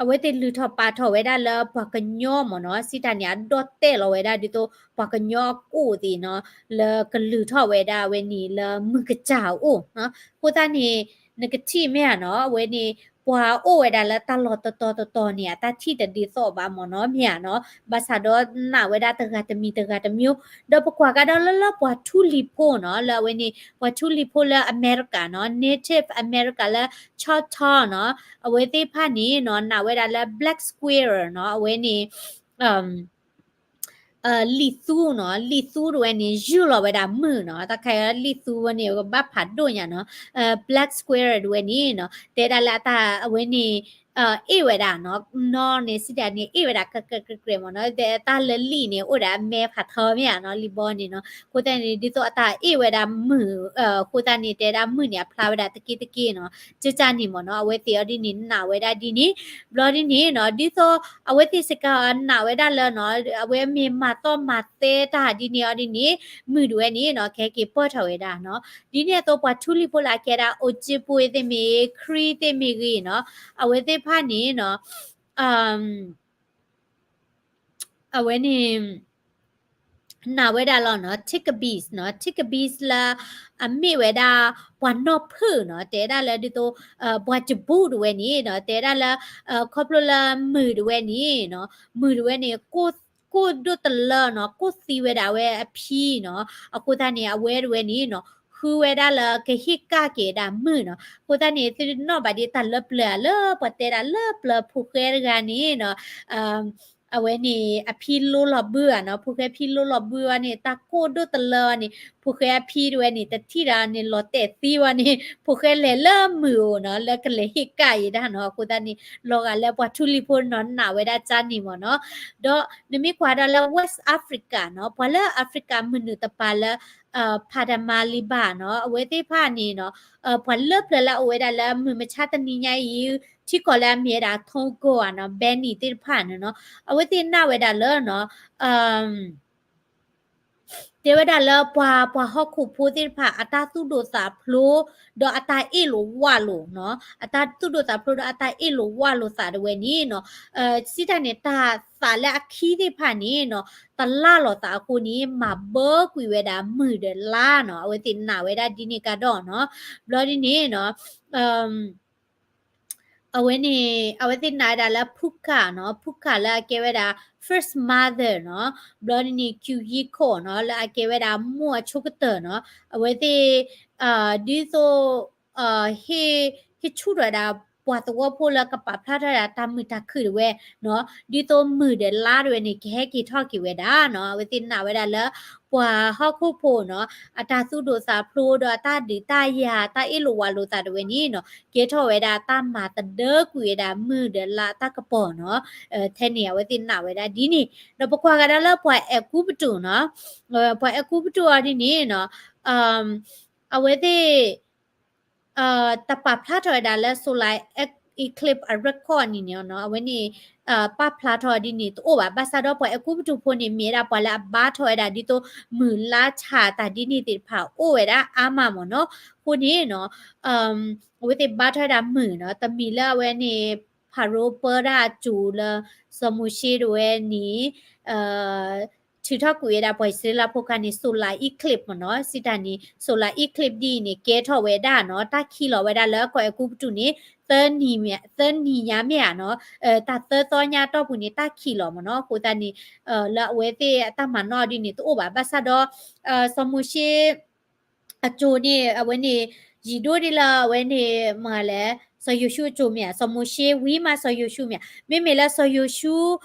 အဝဲသ့ၣ်လုၢ်ထီၣ်ပာ်ထီၣ်ဝဲဒၣ်လၢပှၤကညီမ့ၢ်နီၤ, စံးတၢ်န့ၣ် အဒီၣ်တဲာ်လီၤဝဲဒၣ်ဒ်သိး ပှၤကညီအကိၣ်သ့ၣ်နီၤ လၢကလုၢ်ထီၣ်ဝဲဒၣ်အဝဲန့ၣ်လၢမုၢ်ကစၢ်အအိၣ်နီၤ. အဃိသတးန့ၣ် နကထံၣ်မ့ၢ်ဧါနီၤ အဝဲန့ၣ် ပှၤအိၣ်ဝဲဒၣ်လၢတၢ်လီၢ်တတီၤတတီၤန့ၣ် အတၢ်ထံၣ်တဒ်သိးဘၣ်မ့ၢ်နီၤ မ့ၢ်ဧါနီၤ, ဘၣ်ဆၣ်ဒီးနာ်ဝဲဒၣ်တဂၤတမံၤတဂၤတမံၤ, ဒီးပကွၢ်ကဒီးလၢလၢပှၤထူလံၤဖိနီၤ လၢအဝဲန့ၣ် ပှၤထူလံၤဖိလၢအမဲရကၤနီၤ Native America လၢ Choctaw နီၤ အဝဲသ့ၣ်တဖၣ်န့ၣ်နီၤ နာ်ဝဲဒၣ်လၢ black squirrel နီၤ အဝဲန့ၣ် လံာ်သူနီၤ, လံာ်သူတဝဲန့ၣ် ယူၢ်လီၤဝဲဒၣ်မုၢ်နီၤ, တၢ်ခါလံာ်သူဝဲန့ၣ် ကဘၣ်ဖးဒိၣ်ညါနီၤ, black squirrel တဝဲန့ၣ်နီၤ တဲဒၣ်လၢအတၢ်အဝဲန့ၣ် အ့ၣ်ဝဲဒၣ်နီၤ, နီၤန့ၣ် စံးတၢ်န့ၣ် အ့ၣ်ဝဲဒၣ်ကဲကဲကဲကဲမ့ၢ်နီၤ, တၢ်လၢလံာ်န့ၣ် အိၣ်ဒီးအမဲဖးထီမ့ၢ်ဧါနီၤ, လံာ်ဘီန့ၣ်နီၤ, အဃိသတးန့ၣ် ဒ်သိးအတၢ်အ့ၣ်ဝဲဒၣ်မုၢ် အဃိသတးန့ၣ် တဲဒၣ်မုၢ်န့ၣ်အဖျါဝဲဒၣ်တက့ၢ်တက့ၢ်နီၤ, ကၢ်ကၢ်န့ၣ်မ့ၢ်နီၤ, အဝဲသ့ၣ်အီၤဒ်န့ၣ် နာ်ဝဲဒၣ်ဒ်န့ၣ်, ဘျီဒ်န့ၣ်နီၤ ဒ်သိး အဝဲသ့ၣ်စ့ၢ်ကီးနာ်ဝဲဒၣ်လၢနီၤ အဝဲမ့ၢ်မၤသီၣ်မၤသဲတၢ်ဒ်န့ၣ်အီၤဒ်န့ၣ် မုၢ်တဝဲန့ၣ်နီၤ ကဟဲက့ၤပၢၢ်ထီၣ်ဝဲဒၣ်နီၤ, ဒ်န့ၣ်အသိးပှၤထူလံၤဖိလၢအကဲဒၣ် Ojibwe သ့ၣ်မ့ၢ်ဂ့ၤ Cree သ့ၣ်မ့ၢ်ဂ့ၤနီၤ, အဝဲသ့ၣ်တဖၣ်န့ၣ်နီၤ အဝဲန့ၣ် နာ်ဝဲဒၣ်လီၤနီၤ Tigabis နီၤ, Tigabis လၢ အမ့ၢ်ဝဲဒၣ် ပှၤနီၢ်ဖုၣ်နီၤ, တဲဒၣ်လၢဒ်သိး ပှၤတဘူၣ်တဝဲန့ၣ်နီၤ, တဲဒၣ်လၢ ခီဖျိလၢမုၢ်တဝဲန့ၣ်နီၤ, မုၢ်တဝဲန့ၣ် ကိၢ်ဒိၣ်တလၢနီၤ, ကိၢ်သံဝဲဒၣ်ဝဲအဖံနီၤ, အဃိသတးန့ၣ် အဝဲတဝဲန့ၣ်နီၤ ဃုဝဲဒၣ်လၢကဟ့ၣ်ကၣ်က့ၤဒၣ်မုၢ်နီၤ, အဃိသတးန့ၣ် သုနီၣ်ဘၣ်ဒ်တၢ်လၢပျၢၤဧါ လၢပှၤတဲဒၣ်လၢပျၢၤဖိဃဲတဂၤန့ၣ်နီၤ အဝဲန့ၣ် အဖံလိလီၤဘုဧါနီၤ, ဖိဃဲဖံလိလီၤဘုဝဲန့ၣ် တၢ်ကိၢ်ဒိၣ်တလၢဝဲန့ၣ် ဖိဃဲအဖံတဝဲန့ၣ် တထံၣ်ဒီးန့ၣ် လီၤတဲာ်သံဝဲန့ၣ် ဖိဃဲလဲၤလၢမုၢ်ဧိၤနီၤ လၢကလဲၤဟ့ၣ်ကၣ်အံၤဒၣ်နီၤ, အဃိသတးန့ၣ် လီၤဂာ်လၢပှၤထူလံၤဖိနီၤ နာ်ဝဲဒၣ်ကၢ်န့ၣ်မ့ၢ်နီၤ, ဒီးနမ့ၢ်ကွၢ်ဒၣ်လၢ West Africa နီၤ, ပှၤလၢအဖရံကၤမုၢ်နုာ်တပၤလၢ Paramaribo နီၤ, အဝဲသ့ၣ်တဖၣ်န့ၣ်နီၤ ပှၤလၢပျၢၤလၢအအိၣ်ဝဲဒၣ်လၢမုၢ်မဆါတနံၤညါအံၤ ထံကီၢ်လၢအမ့ၢ်ဝဲဒၣ် Togo ဧါနီၤ, Beni သ့ၣ်တဖၣ်န့ၣ်နီၤ, အဝဲသ့ၣ်နာ်ဝဲဒၣ်လၢနီၤ တဲဝဲဒၣ်လၢပှၤ ပှၤဟီၣ်ခိၣ်ဖိသ့ၣ်တဖၣ် အတၢ်သူၣ်ဒိၣ်သးဖျိး ဒီးအတၢ်အ့ၣ်လိာ်ဝးလိာ်နီၤ, အတၢ်သူၣ်ဒိၣ်သးဖျိးဒီးအတၢ်အ့ၣ်လိာ်ဝးလိာ်သးတဝဲန့ၣ်နီၤ, စံးတၢ်န့ၣ် တၢ်သးလၢအခံသ့ၣ်တဖၣ်န့ၣ်နီၤ တလၢ်လိာ်သးအဃိန့ၣ် မၤဘၢကွံာ်ဝဲဒၣ်မုၢ်ဒီးလါနီၤ, အဝဲသ့ၣ်နာ်ဝဲဒၣ်ဒ်န့ၣ်ကဒီးနီၤ, ဘျီဒ်န့ၣ်နီၤ အဝဲန့ၣ် အဝဲသ့ၣ်နာ်ဝဲဒၣ်လၢ Puka နီၤ, Puka လၢအကဲဝဲဒၣ် first mother နီၤ, ဘျီဒ်န့ၣ် Kyujiko နီၤ, လၢအကဲဝဲဒၣ်မိၢ်အဆိကတၢၢ်နီၤ, အဝဲသ့ၣ် ဒ်သိး ဟ့ၣ် ဟ့ၣ်ဆူၣ်ထီၣ်ဝဲဒၣ် ပှၤသဝီဖိလၢကပာ်ဖျါထီၣ်ဝဲဒၣ်တၢ်မုာ်တၢ်ခုၣ်တဝဲနီၤ, ဒ်သိးမုၢ်ဒီးလါတဝဲန့ၣ် ကဟဲက့ၤထီၣ်က့ၤဝဲဒၣ်နီၤ, အဝဲသ့ၣ်နာ်ဝဲဒၣ်လၢ ပှၤဟီၣ်ခိၣ်ဖိနီၤ, အတၢ်သူၣ်ဒိၣ်သးဖျိးဒီးအတၢ်ဒုးတၢ်ယၤ တၢ်အ့ၣ်လိာ်ဝးလိာ်သးတဝဲန့ၣ်နီၤ, ကဲထီၣ်ဝဲဒၣ်တၢ်မၤသဒၢကွံာ်ဝဲဒၣ်မုၢ်ဒီးလါအတၢ်ကပီၤနီၤ, ထဲန့ၣ် အဝဲသ့ၣ်နာ်ဝဲဒၣ်ဒ်န့ၣ်, ဒီးပကွၢ်ကဒီးလၢပှၤအဲၤကူပတူးနီၤ, ပှၤအဲၤကူပတူးအီၤဒ်န့ၣ်နီၤ, အဝဲသ့ၣ် တပာ်ဖျါထီၣ်ဝဲဒၣ်လၢ solar eclipse အ record န့ၣ်န့ၣ်နီၤ, အဝဲန့ၣ် ပာ်ဖျါထီၣ်ဒ်န့ၣ်တအိၣ်ဘၣ်. ဘၣ်ဆၣ်ဒီးပှၤအဲၤကူပတူးဖိန့ၣ် မ့ၢ်ဝဲဒၣ်ပှၤလၢအဘါထီၣ်ဝဲဒၣ် ဒ်သိးမုၢ်လါဆၣ်တၢ်ဒ်န့ၣ်သ့ၣ်တဖၣ်အိၣ်ဝဲဒၣ်အါမးမ့ၢ်နီၤ. အဃိန့ၣ်နီၤ အဝဲသ့ၣ်ဘါထီၣ်ဝဲဒၣ်မုၢ်နီၤ, တမံၤလၢအဝဲန့ၣ် ဖၤရိၤပၢတၢ်အစိၤလၢ စီၤမိၤၡ့တဝဲန့ၣ် ထုးထီၣ်ကွံာ်ဝဲဒၣ်ပှၤအံၣ်စရ့လးဖိခါန့ၣ် solar eclipse မ့ၢ်နီၤ, စံးတၢ်န့ၣ် solar eclipse ဒ်အံၤန့ၣ် ကဲထီၣ်ဝဲဒၣ်နီၤ, တၢ်ခံးလီၤဝဲဒၣ်လၢကီၢ်အဲၤကူပတူးန့ၣ် သၢနံၤညါမ့ၢ်ဧါနီၤ, တၢ်သၢသီညါအတီၢ်ပူၤန့ၣ် တၢ်ခံးလီၤမ့ၢ်နီၤ, အဃိသတးန့ၣ် လၢအဝဲသ့ၣ်အတၢ်မၤနီၣ်ဒ်န့ၣ်တအိၣ်ဘၣ်, ဘၣ်ဆၣ်ဒီး စီၤမိၤၡ့ အစိၤန့ၣ် အဝဲန့ၣ် ယံာ်ဒိၣ်ဒ်လၢအဝဲန့ၣ် မ့ၢ်လဲၣ် စီၤယိၤၡူအစိၤမ့ၢ်ဧါ, စီၤမိၤၡ့ဝံၤမးစီၤယိၤၡူမ့ၢ်ဧါ, မ့မ့ၢ်လၢစီၤယိၤၡူ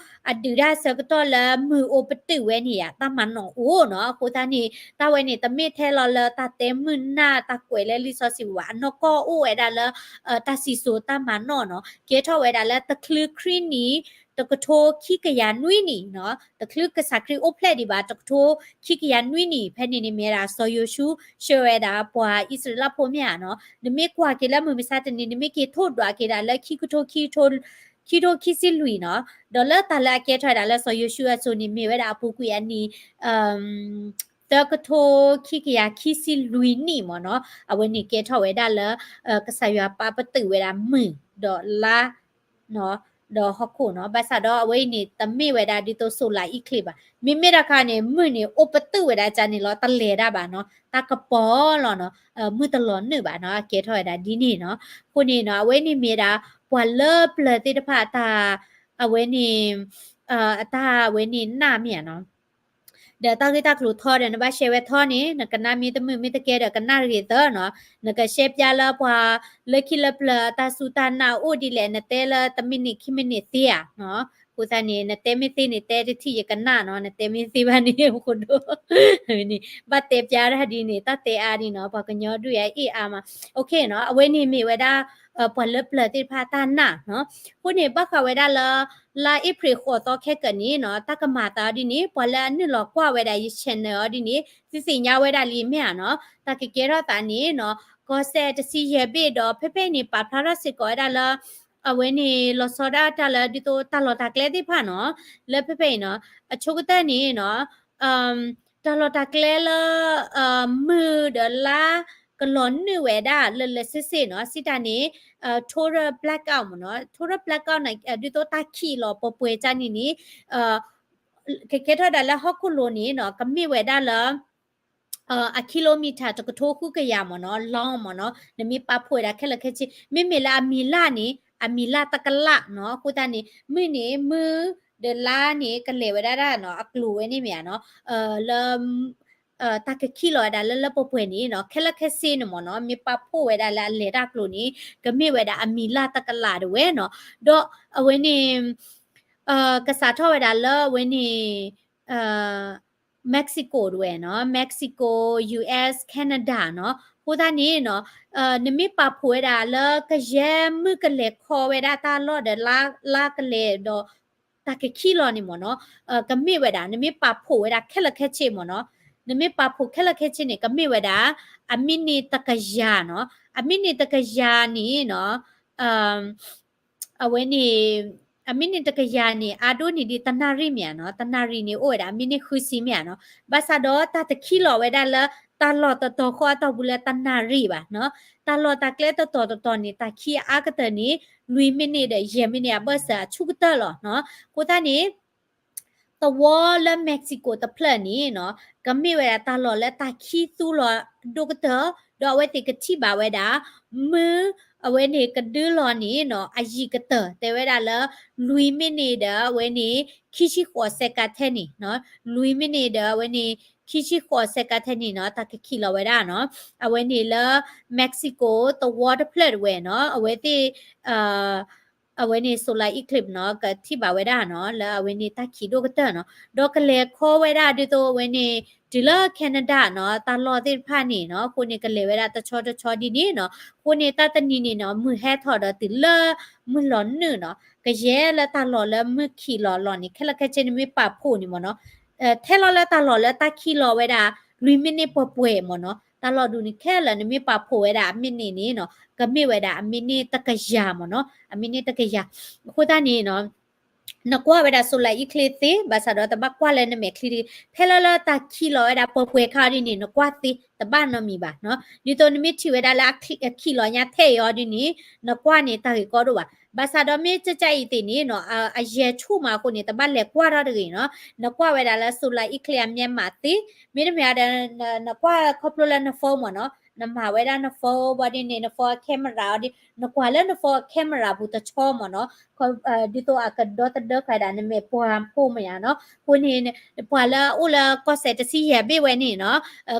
အဒုးတၢ်ဆၢကတီၢ်လၢမုၢ်အိၣ်ပတုာ်ဝဲန့ၣ်ဧါ, တၢ်မၤနီၣ်အိၣ်နီၤ, အဃိသတးန့ၣ် တၢ်ဝဲန့ၣ် တမ့ၢ်ထဲလီၤလၢတၢ်တဲမုာ်နၢ်တၢ်ကွဲးလၢလံာ်စီဆှံဘၣ်, အနီၢ်ကီၢ်အိၣ်ဝဲဒၣ်လၢ တၢ်စံၣ်စိၤတၢ်မၤနီၣ်နီၤ, ကဲထီၣ်ဝဲဒၣ်လၢတချုးခရံာ်နံၣ် တကထိခံကယၤနွံနံၣ်နီၤ, တချုးကစၢ်ခရံာ်အိၣ်ဖျဲၣ်ဒံးဘၣ် တကထိခံကယၤနွံနံၣ် ဖဲန့ၣ်န့ၣ်မ့ၢ်ဝဲဒၣ် စီၤယိၤၡူ ဆှၢဝဲဒၣ်ပှၤအံၣ်စရ့လးဖိမ့ၢ်ဧါနီၤ, နမ့ၢ်ကွၢ်က့ၤလၢမုၢ်မဆါတနံၤ နမ့ၢ်က့ၤထိၣ်ဒွးက့ၤဒၣ်လၢခံကထိ ခံကထိခံဆံလွံၢ်နီၤ, ဒီးလၢတၢ်လၢအကဲထီၣ်ဝဲဒၣ်လၢစီၤယိၤၡူအစိၤန့ၣ် မ့ၢ်ဝဲဒၣ်အပူၤကွံာ်အနံၣ် သၢကထိခံကယၤခံဆံလွံၢ်နံၣ်မ့ၢ်နီၤ, အဝဲန့ၣ်ကဲထီၣ်ဝဲဒၣ်လၢ ကစၢ်ယွၤပာ်ပတုာ်ဝဲဒၣ်မုၢ်ဒီးလါ ဒီးဟီၣ်ခိၣ်နီၤ, ဘၣ်ဆၣ်ဒီးအဝဲအံၤန့ၣ် တမ့ၢ်ဝဲဒၣ်ဒ်သိး solar eclipse ဘၣ်, မ့မ့ၢ်တခါန့ၣ် မုၢ်န့ၣ်အိၣ်ပတုာ်ဝဲဒၣ်ကန့ၣ်လီၤ, တလဲၤတၢ်ဘၣ်နီၤ, တၢ်ကပီၤလီၤနီၤ, မုၢ်တလီၤနုာ်ဘၣ်နီၤ, အကဲထီၣ်ဝဲဒၣ်ဒ်န့ၣ်နီၤ, အဃိန့ၣ်နီၤ အဝဲန့ၣ်မ့ၢ်ဒၣ် ပှၤလၢပျၢၤသ့ၣ်တဖၣ်အတၢ် အဝဲန့ၣ် အတၢ်ဝဲန့ၣ်နၢ်မ့ၢ်ဧါနီၤ ဒီးတၢ်ဂ့ၢ်တၢ်ကျိၤထီဒီး နဘၣ်ရှဲဝဲထီန့ၣ် နကနၣ်မ့ၢ်တမုာ်မ့ၢ်တကဲဒီးကနၣ်တဂ့ၤသၢနီၤ, နကရှဲပျါလၢပှၤလၢခံလၢပျၢၤအတၢ်စူၢ်တၢ်နာ်အိၣ်ဒ်လဲၣ်, နတဲလၢတမံးနံးခံမံးနံးသ့ဧါနီၤ, အဃိသတးန့ၣ် နတဲမ့ၢ်သ့န့ၣ် တဲတထံၣ်ယကနၣ်နီၤ, နတဲမ့ၢ်သ့ဘၣ်န့ၣ် ပကဒိၣ် ဘၣ်တဲပျါတၢ်ဒ်န့ၣ် တၢ်တဲအါဒ်နီၤ, ပှၤကညီဒုးယၤအ့ၣ်အါမး, အဝဲန့ၣ်မ့ၢ်ဝဲဒၣ် ပှၤလၢပျၢၤသ့ၣ်တဖၣ်တၢ်နာ်နီၤ, အဃိန့ၣ် ဘၣ်ဃးဝဲဒၣ်လၢ လါအ့ဖြ့ၣ်ဃိးသီခဲကနံၣ်နီၤ, တၢ်ကမၤသးဒ်န့ၣ် ပှၤလၢအနုာ်လီၤကွၢ်ဝဲဒၣ်ယ channel အီၤဒ်န့ၣ် သုသ့ၣ်ညါဝဲဒၣ်လံမ့ၢ်ဧါနီၤ, တၢ်ကကဲထီၣ်သးန့ၣ်နီၤ, ကီၢ်စဲၣ်တဆံယဲၢ်ဘ့ၣ်ဒီး ဖဲဖဲအံၤန့ၣ် ပာ်ဖျါထီၣ်စ့ၢ်ကီးဝဲဒၣ်လၢ အဝဲန့ၣ် လီၤဆီဒၣ်တၢ်လၢဒ်သိးတၢ်လီၢ်တၢ်ကျဲသ့ၣ်တဖၣ်နီၤ, လၢဖဲဖဲအံၤနီၤ, အဆိကတၢၢ်န့ၣ်နီၤ တၢ်လီၢ်တၢ်ကျဲလၢ မုၢ်ဒီးလါ ကလီၤနုာ်ဝဲဒၣ်လၢလၢဆ့ဆ့နီၤ, စံးတၢ်န့ၣ် total blackout မ့ၢ်နီၤ, total blackout န့ၣ် ဒ်သိးတၢ်ခံးလီၤပှဲၤပှဲၤကန့ၣ်န့ၣ် ကကဲထီၣ်ဒၣ်လၢဟီၣ်ခိၣ်လိၤန့ၣ်နီၤ, ကမ့ၢ်ဝဲဒၣ်လၢ အ kilometer တကထိဃုကယၤမ့ၢ်နီၤ, လီၤမ့ၢ်နီၤ, နမ့ၢ်ပာ်ဖှိၣ်ဝဲဒၣ်ခဲလၢာ်ခဲဆ့, မ့မ့ၢ်လၢအမံၤလၢ်န့ၣ် အမံၤလၢ်တကလးနီၤ, အဃိသတးန့ၣ် မုၢ်န့ၣ် မုၢ်ဒီးလါန့ၣ် ကလဲၤဝဲဒၣ်ဒၣ်နီၤ, အကျိၤဝဲန့ၣ်မ့ၢ်ဧါနီၤ, လၢ တၢ်ကခံးလီၤဝဲဒၣ်လၢလၢပှဲၤပှဲၤန့ၣ်နီၤ, ခဲလၢာ်ခဲဆ့န့ၣ်မ့ၢ်နီၤ, မ့ၢ်ပာ်ဖှိၣ်ဝဲဒၣ်လၢအလဲၤတၢ်ကျိၤန့ၣ် ကမ့ၢ်ဝဲဒၣ်အမံၤလၢ်တကလးဒၣ်ဝဲနီၤ, ဒီးအဝဲန့ၣ် ကစးထီၣ်ဝဲဒၣ်လၢအဝဲန့ၣ် Mexico ဒၣ်ဝဲနီၤ, Mexico, U S, Canada နီၤ, အဃိသတးန့ၣ်နီၤ, နမ့ၢ်ပာ်ဖှိၣ်ဝဲဒၣ်လၢကယဲၢ်မုၢ်ကလဲၤခီဝဲဒၣ်တၢ်လီၢ်ဒီးလါ လါကလဲၤဒီး တၢ်ကခံးလီၤန့ၣ်မ့ၢ်နီၤ, ကမ့ၢ်ဝဲဒၣ် နမ့ၢ်ပာ်ဖှိၣ်ဝဲဒၣ်ခဲလၢာ်ခဲဆ့မ့ၢ်နီၤ, နမ့ၢ်ပာ်ဖှိၣ်ခဲလၢာ်ခဲဆ့န့ၣ် ကမ့ၢ်ဝဲဒၣ် အမံးနံးတကယၤနီၤ, အမံးနံးတကယၤန့ၣ်နီၤ အဝဲန့ၣ် အမံးနံးတကယၤန့ၣ် အါဒိၣ်န့ၢ်ဒံးတနၣ်ရံၣ်မ့ၢ်ဧါနီၤ, တနၣ်ရံၣ်န့ၣ် အိၣ်ဝဲဒၣ်အမံးနံးဃုဆံမ့ၢ်ဧါနီၤ, ဘၣ်ဆၣ်ဒီးတၢ်တခံးလီၤဝဲဒၣ်လၢ တၢ်လီၢ်တတီၤဃီအတီၢ်ပူၤလၢတနၣ်ရံၣ်ဘၣ်နီၤ, တၢ်လီၢ်တၢ်ကျဲတတီၤတတီၤန့ၣ် တၢ်ခံးအါကတၢၢ်န့ၣ် လွံၢ်မံးနံးဒီးယဲၢ်မံးနံးအဘၢၣ်စၢၤအဆူၣ်ကတၢၢ်လီၤနီၤ, အဃိသတးန့ၣ် သဝီလၢ Mexico တဖျၢၣ်န့ၣ်နီၤ ကမ့ၢ်ဝဲဒၣ်တၢ်လီၢ်လၢတၢ်ခံးသူလီၤဒိၣ်ကတၢၢ်, ဒီးအဝဲသ့ၣ်ကထံၣ်ဘၣ်ဝဲဒၣ် မုၢ်အဝဲန့ၣ်ကဒုလီၤန့ၣ်နီၤ အယံာ်ကတၢၢ် တဲဝဲဒၣ်လၢ လွံၢ်မံးနံးဒီးအဝဲန့ၣ် ခံဆံဃိးစဲးကၤထဲန့ၣ်နီၤ, လွံၢ်မံးနံးဒီးအဝဲန့ၣ် ခံဆံဃိးစဲးကၤထဲန့ၣ်နီၤ တၢ်ကခံးလီၤဝဲဒၣ်နီၤ, အဝဲန့ၣ်လၢ Mexico သဝီတဖျၢၣ်ဒၣ်ဝဲနီၤ, အဝဲသ့ၣ် အဝဲန့ၣ် solar eclipse နီၤ ကထံၣ်ဘၣ်ဝဲဒၣ်နီၤ လၢအဝဲန့ၣ်တၢ်ခံးဒိၣ်ကတၢၢ်နီၤ, ဒီးကလဲၤခီဝဲဒၣ်ဒ်သိးအဝဲန့ၣ် တုၤလၢ Canada နီၤ တၢ်လီၢ်သ့ၣ်တဖၣ်န့ၣ်နီၤ, အဃိန့ၣ် ကလဲၤဝဲဒၣ်တဆီတဆီဒ်န့ၣ်နီၤ, အဃိန့ၣ် တၢ်တနံၤန့ၣ်နီၤ မုၢ်ဟဲထီၣ်ဒီးတုၤလၢမုၢ်လီၤနုာ်နီၤ, ကယဲၢ်လၢတၢ်လီၢ်လၢမုၢ်ခံးလီၤလီၤန့ၣ် ခဲလၢာ်ခဲဆ့နမ့ၢ်ပာ်ဖှိၣ်န့ၣ်မ့ၢ်နီၤ, ထဲလီၤလၢတၢ်လီၢ်လၢတၢ်ခံးလီၤဝဲဒၣ် လွံၢ်မံးနံးပှဲၤပှဲၤမ့ၢ်နီၤ, တၢ်လီၢ်ဒူၣ်န့ၣ်ခဲလၢာ်နမ့ၢ်ပာ်ဖှိၣ်ဝဲဒၣ်အမံးနံးန့ၣ်နီၤ ကမ့ၢ်ဝဲဒၣ်အမံးနံးတကယၤမ့ၢ်နီၤ, အမံးနံးတကယၤ, အဃိသတးန့ၣ်နီၤ နကွၢ်ဝဲဒၣ် solar eclipse သ့ ဘၣ်ဆၣ်ဒီးတဘၣ်ကွၢ်လၢနမဲာ်ချံတဂ့ၤ. ဖဲလၢလၢတၢ်ခံးလီၤဝဲဒၣ်ပှဲၤပှဲၤခါအီၤဒ်န့ၣ် နကွၢ်သ့ တဘၣ်နီတမံၤဘၣ်နီၤ. ဒ်သိးနမ့ၢ်ထံၣ်ဝဲဒၣ်လၢအခံးလီၤညါထဲအံၤအီၤဒ်န့ၣ် နကွၢ်န့ၣ်တၢ်ဂ့ၢ်ကီဒိၣ်ဘၣ်. ဘၣ်ဆၣ်ဒီးမ့ၢ်ကကအံၤသ့ၣ်န့ၣ်နီၤ အယဲၢ်ဆူၣ်မးအဃိန့ၣ် တဘၣ်လဲၤကွၢ်ထီၣ်တဂ့ၤနီၤ. နကွၢ်ဝဲဒၣ်လၢ solar eclipse အမျက်မှောင်သ့ မ့တမ့ၢ်ဒီး နကွၢ်ခီဖျိလၢန phone မ့ၢ်နီၤ, နမၤဝဲဒၣ်န phone ဘၣ်ဒ်န့ၣ် န phone camera အီၤဒ် နကွၢ်လၢန phone camera ပူၤတဆီမ့ၢ်နီၤ, ဒ်သိးအကဒီသဒၢဃာ်ဒၣ်နမဲာ်ပှၢ်ဖိမ့ၢ်ဧါနီၤ. အဃိန့ၣ် ပှၤလၢအအိၣ်လၢကီၢ်စဲၣ်တဆံယဲၢ်ဘ့ၣ်ဝဲန့ၣ်နီၤ,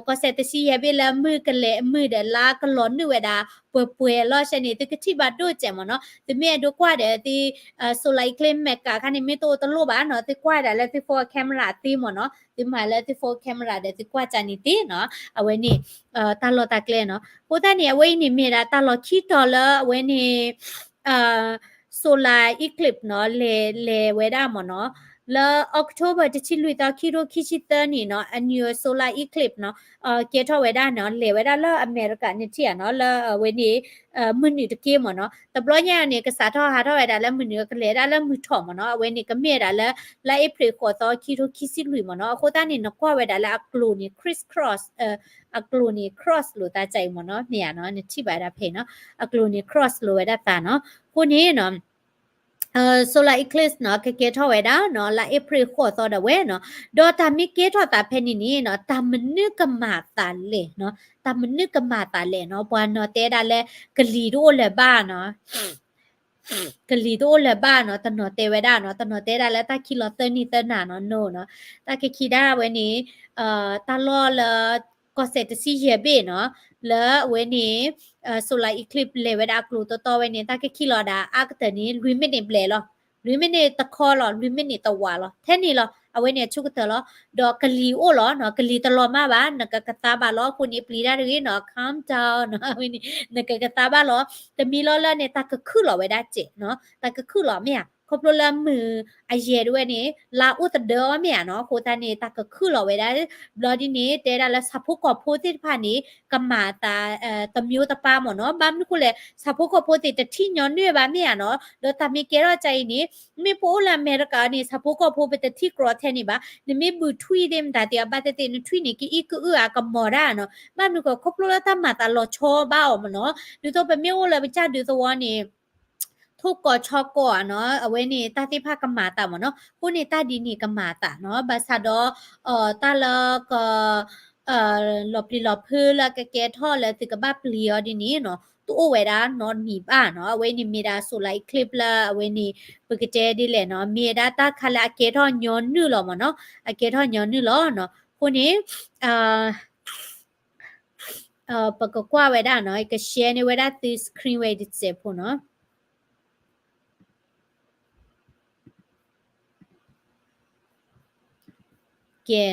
ကီၢ်စဲၣ်တဆံယဲၢ်ဘ့ၣ်လၢမုၢ်ကလဲၤအမုၢ်ဒီးလါကလီၤနုာ်ဝဲဒၣ် ပှဲၤပှဲၤလီၤဆဲန့ၣ် သုကထံၣ်ဘၣ်ဒိၣ်စဲးမ့ၢ်နီၤ. သုမ့ၢ်အဲၣ်ဒိးကွၢ်ဒီးသု solar eclipse မဲာ်ကးခါန့ၣ် မ့ၢ်တအိၣ်တလိၣ်ဘၣ်နီၤ, သုကွၢ်ဒၣ်လၢသု phone camera သ့မ့ၢ်နီၤ, သုမၤလၢသု phone camera ဒီးသုကွၢ်ကၢ်န့ၣ်သ့နီၤ. အဝဲန့ၣ် တၢ်လီၢ်တၢ်ကျဲနီၤ. အဃိသတးန့ၣ် အဝဲအံၤန့ၣ်မ့ၢ်ဒၣ်တၢ်လီၢ်ခံတီၤလၢအဝဲန့ၣ် solar eclipse နီၤ လဲၤလဲၤဝဲဒၣ်မ့ၢ်နီၤ, လၢ October တဆံလွံၢ်သီ ခံထိခံဆံသၢနံၣ်နီၤ annual solar eclipse နီၤ ကဲထီၣ်ဝဲဒၣ်နီၤ, လဲၤဝဲဒၣ်လၢအမဲရကၤန့ၣ်ထံၣ်ဧါနီၤ, လၢအဝဲန့ၣ် မုၢ်နုာ်တက့ၢ်မ့ၢ်နီၤ. တဘျီညါန့ၣ် ကစးထီၣ်ဟးထီၣ်ဝဲဒၣ်လၢမုၢ်နုာ် ကလဲၤဒၣ်လၢမုၢ်ထီၣ်မ့ၢ်နီၤ. အဝဲန့ၣ်ကမ့ၢ်ဝဲဒၣ်လၢ လါအ့ဖြ့ၣ်ဃိးသီ ခံထိခံဆံလွံၢ်မ့ၢ်နီၤ. အဃိသတးန့ၣ် နကွၢ်ဝဲဒၣ်လၢအကျိၤန့ၣ် criss cross အကျိၤန့ၣ် cross လိာ်သးကၢ်အံၤမ့ၢ်နီၤ, မ့ၢ်ဧါနီၤ, နထံၣ်ဘၣ်ဝဲဒၣ်ဖဲနီၤ, အကျိၤန့ၣ် cross လိာ်ဝဲဒၣ်သးနီၤ. အဃိန့ၣ်နီၤ solar eclipse နီၤ ကကဲထီၣ်ဝဲဒၣ်နီၤ လါအ့ဖြ့ၣ်ဃိးသီဒၣ်ဝဲနီၤ. ဒီးတၢ်မ့ၢ်ကဲထီၣ်သးဖဲန့ၣ်န့ၣ်နီၤ တၢ်မနုၤကမၤသးလဲၣ်နီၤ, တၢ်မနုၤကမၤသးလဲၣ်နီၤ. ပှၤနီၤတဲဒၣ်လၢ ကလံၤတအိၣ်လၢၤဘၣ်နီၤ ကလံၤတအိၣ်လၢၤဘၣ်နီၤ, တနီၤတဲဝဲဒၣ်နီၤ, တနီၤတဲဒၣ်လၢတၢ်ခံးလီၤသၢနံၣ်သၢနၤနီၤ, no နီၤ. တၢ်ကခံးဒၣ်ဝဲန့ၣ် တၢ်လီၢ်လၢ ကီၢ်စဲၣ်တဆံယဲၢ်ဘ့ၣ်နီၤ, လၢအဝဲန့ၣ် solar eclipse လဲၤဝဲဒၣ်အကျိၤတီတီဝဲန့ၣ် တၢ်ကခံးလီၤဒၣ်အါကတၢၢ်န့ၣ် လွံၢ်မံးနံးဘျဲၣ်လီၤ. လွံၢ်မံးနံးတခီလီၤ, လွံၢ်မံးနံးတဝာ်လီၤ. ထဲန့ၣ်လီၤ, အဝဲန့ၣ်အဆိကတၢၢ်လီၤ. ဒီးကလံၤအိၣ်လီၤနီၤ, ကလံၤတလီၤမၢ်ဘၣ်, နကကသါဘၣ်လီၤ. အဃိန့ၣ် ပျံၤတၢ်တဂ့ၤနီၤ, calm down နီၤ, အဝဲန့ၣ် နကကသါဘၣ်လီၤ. တမံၤလီၤလၢန့ၣ် တၢ်ကခုၣ်လီၤဝဲဒၣ်စဲးနီၤ, တၢ်ကခုၣ်လီၤမ့ၢ်ဧါ, ခီဖျိလၢမုၢ်အယဲၢ်ဒၣ်ဝဲန့ၣ် လါအိၣ်သဒၢအီၤမ့ၢ်ဧါနီၤ, အဃိသတးန့ၣ် တၢ်ကခုၣ်လီၤဝဲဒၣ် ဘျီဒ်န့ၣ် တဲဒၣ်လၢဆၣ်ဖိကီၢ်ဖိသ့ၣ်တဖၣ်န့ၣ် ကမၤအသး တမျိုးတပါမ့ၢ်နီၤ, ဘၣ်မနုၤဃိလဲၣ် ဆၣ်ဖိကီၢ်ဖိသ့ၣ်တထံၣ်ညီနုၢ်ဘၣ်မ့ၢ်ဧါနီၤ, ဒီးတၢ်မ့ၢ်ကဲထီၣ်ကၢ်အံၤန့ၣ် မ့ၢ်ပအိၣ်လၢအမဲရကၤန့ၣ် ဆၣ်ဖိကီၢ်ဖိပတထံၣ်ကြီထဲန့ၣ်ဘၣ်, နမ့ၢ်ဘုးထွံၣ်သ့ၣ်မတၤသ့ၣ်အဘၣ်သ့ၣ်သ့ၣ် နထွံၣ်န့ၣ် ကအံၣ်ကအုၣ်အကမီၤဒၣ်နီၤ, ဘၣ်မနုၤဃိ ခီဖျိလၢတၢ်မၤသးလီၤဆီဘၣ်အီၤမ့ၢ်နီၤ, ဒ်သိးပမ့ၢ်အိၣ်လၢပကၢ်ဒုးသဝီန့ၣ် ထိၣ်ကီၢ်ဆီကီၢ်ဧါနီၤ, အဝဲန့ၣ် တၢ်သ့ၣ်တဖၣ်ကမၤအသးမ့ၢ်နီၤ, အဃိန့ၣ် တၢ်ဒ်န့ၣ်ကမၤအသးနီၤ, ဘၣ်ဆၣ်ဒီး တၢ်လၢက လီၤပျံၤလီၤဖုးလၢကကဲထီၣ်လၢသုကဘၣ်ပျံၤအီၤဒ်န့ၣ်နီၤ, တအိၣ်ဝဲဒၣ်နီတမံၤဘၣ်နီၤ, အဝဲန့ၣ်မ့ၢ်ဒၣ် solar eclipse လၢအဝဲန့ၣ် ပကတဲဒ်လဲၣ်နီၤ, မ့ၢ်ဝဲဒၣ်တၢ်တခါလၢအကဲထီၣ်ညီနုၢ်လီၤမ့ၢ်နီၤ, အကဲထီၣ်ညီနုၢ်လီၤနီၤ, အဃိန့ၣ် ပကကွၢ်ဝဲဒၣ်နီၤ, က share န့ၢ်ဝဲဒၣ်သု screen ဝဲတစဲးဖိနီၤ. ကဲ,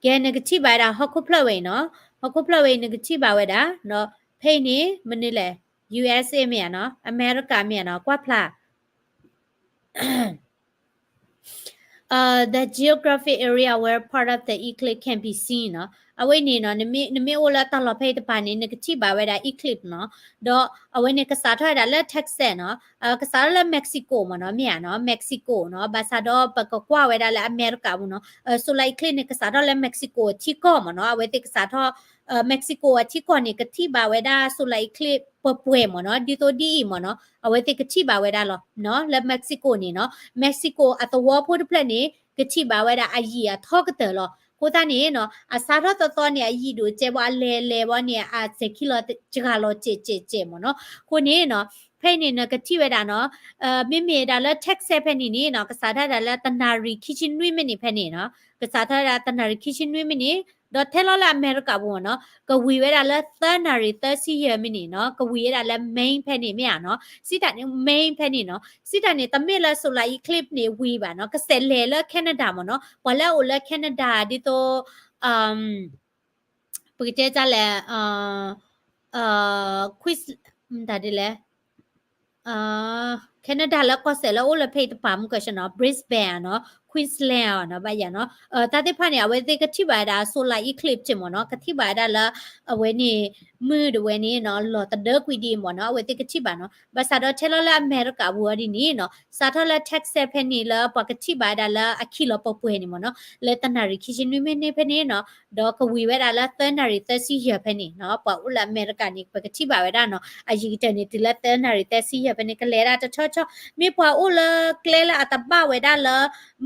ကဲနကထံၣ်ဘၣ်ဝဲဒၣ်ဟီၣ်ခိၣ်ဖျၢၣ်ဝဲအံၤနီၤ, ဟီၣ်ခိၣ်ဖျၢၣ်ဝဲအံၤနကထံၣ်ဘၣ်ဝဲဒၣ်, ဖဲအံၤန့ၣ် မနုၤလဲၣ်, USA မ့ၢ်ဧါနီၤ, အမဲရကၤမ့ၢ်ဧါနီၤ, ကွၢ်ဖျါ The geographic area where part of the eclipse can be seen နီၤ, အဝဲန့ၣ်နီၤ, နမ့ၢ်အိၣ်လၢတၢ်လီၢ်ဖဲအံၤတပၤန့ၣ် နကထံၣ်ဘၣ်ဝဲဒၣ် eclipse နီၤ, ဒီးအဝဲန့ၣ်ကစးထီၣ်ဝဲဒၣ်လၢ Texas နီၤ, ကစးထီၣ်လၢ Mexico မ့ၢ်နီၤ, မ့ၢ်ဧါနီၤ, Mexico နီၤ, ဘၣ်ဆၣ်ဒီးပကကွၢ်ဝဲဒၣ်လၢအမဲရကၤပူၤနီၤ, solar eclipse န့ၣ် ကစးထီၣ်လၢ Mexico အထံကီၢ်မ့ၢ်နီၤ, အဝဲသ့ၣ်ကစးထီၣ် Mexico အထံကီၢ်န့ၣ် ကထံၣ်ဘၣ်ဝဲဒၣ် solar eclipse ပှဲၤပှဲၤမ့ၢ်နီၤ, ဒ်သိးဒ်အံၤမ့ၢ်နီၤ, အဝဲသ့ၣ်ကထံၣ်ဘၣ်ဝဲဒၣ်လီၤ, လၢ Mexico န့ၣ်နီၤ, Mexico အသဝီဖိတဖျၢၣ်န့ၣ် ကထံၣ်ဘၣ်ဝဲဒၣ်အယံာ်အထီကတၢၢ်လီၤ. အဃိသတးန့ၣ်နီၤ, အစးထီၣ်သီသီန့ၣ် အယံာ်ဒိၣ်ကဲဘၣ် အလဲၤလဲၤဘၣ်န့ၣ် အစဲးခံလီၤစဲးစဲးစဲးမ့ၢ်နီၤ. အဃိန့ၣ်နီၤ, ဖဲအံၤန့ၣ် နကထံၣ်ဝဲဒၣ်နီၤ, မ့မ့ၢ်ဒၣ်လၢ Texas ဖဲန့ၣ်န့ၣ်နီၤ, ကစးထီၣ်ဒၣ်လၢတနၣ်ရံၣ်ခံဆံနွံမံးနံးဖဲန့ၣ်နီၤ, ကစးထီၣ်ဒၣ်တနၣ်ရံၣ်ခံဆံနွံမံးနံး, ဒီးထဲလီၤလၢအမဲရကၤပူၤနီၤ, ကဝံၤဝဲဒၣ်လၢသၢနၣ်ရံၣ်သၢဆံယဲၢ်မံးနံးနီၤ, ကဝံၤဝဲဒၣ်လၢ Maine ဖဲန့ၣ်မ့ၢ်ဧါနီၤ, စံးတၢ်န့ၣ် Maine ဖဲန့ၣ်နီၤ, စံးတၢ်န့ၣ် တမ့ၢ်လၢ solar eclipse န့ၣ်ဝံၤဘၣ်နီၤ, ကစဲးလဲၤလၢ Canada မ့ၢ်နီၤ, ပှၤလၢအအိၣ်လၢ Canada ဒ်သိး ပကတဲတၢ်လဲၣ်, Queens, တၢ်ဒ်လဲၣ်, Canada လၢကီၢ်စဲၣ်လၢအိၣ်လၢဖဲအံၤတပၤမုၢ်ကၢၢ်ဆၢနီၤ Brisbane နီၤ Queensland နီၤ ဘၣ်ယၤနီၤ တၢ်သ့ၣ်တဖၣ်န့ၣ် အဝဲသ့ၣ်ကထံၣ်ဘၣ်ဝဲဒၣ် solar eclipse မ့ၢ်နီၤ ကထံၣ်ဘၣ်ဝဲဒၣ်လၢ အဝဲန့ၣ် မုၢ်ဒၣ်ဝဲန့ၣ်နီၤ လီၤသဒၢကွံာ်ဒ်အံၤမ့ၢ်နီၤ အဝဲသ့ၣ်ကထံၣ်ဘၣ်နီၤ ဘၣ်ဆၣ်ဒီးထဲလီၤလၢအမဲရကၤပူၤအီၤဒ်န့ၣ်နီၤ စးထီၣ်လၢ Texas ဖဲန့ၣ်လၢပှၤကထံၣ်ဘၣ်ဝဲဒၣ်လၢအခံလီၤပှဲၤပှဲၤန့ၣ် မ့ၢ်နီၤ လၢတနၣ်ရံၣ်ခံဆံနွံမံးနံးဖဲန့ၣ်နီၤ ဒီးကဝံၤဝဲဒၣ်လၢသၢနၣ်ရံၣ်သၢဆံယဲၢ်ဖဲန့ၣ်နီၤ ပှၤအိၣ်လၢအမဲရကၤန့ၣ် ပကထံၣ်ဘၣ်ဝဲဒၣ်နီၤ အယံၤကတၢၢ်န့ၣ် တုၤလၢသၢနၣ်ရံၣ်သၢဆံယဲၢ်ဖဲန့ၣ် ကလဲၤဒၣ်တထီၣ်ထီၣ် မ့ၢ်ပှၤအိၣ်လၢကျဲလၢအတဘၣ်ဝဲဒၣ်လၢ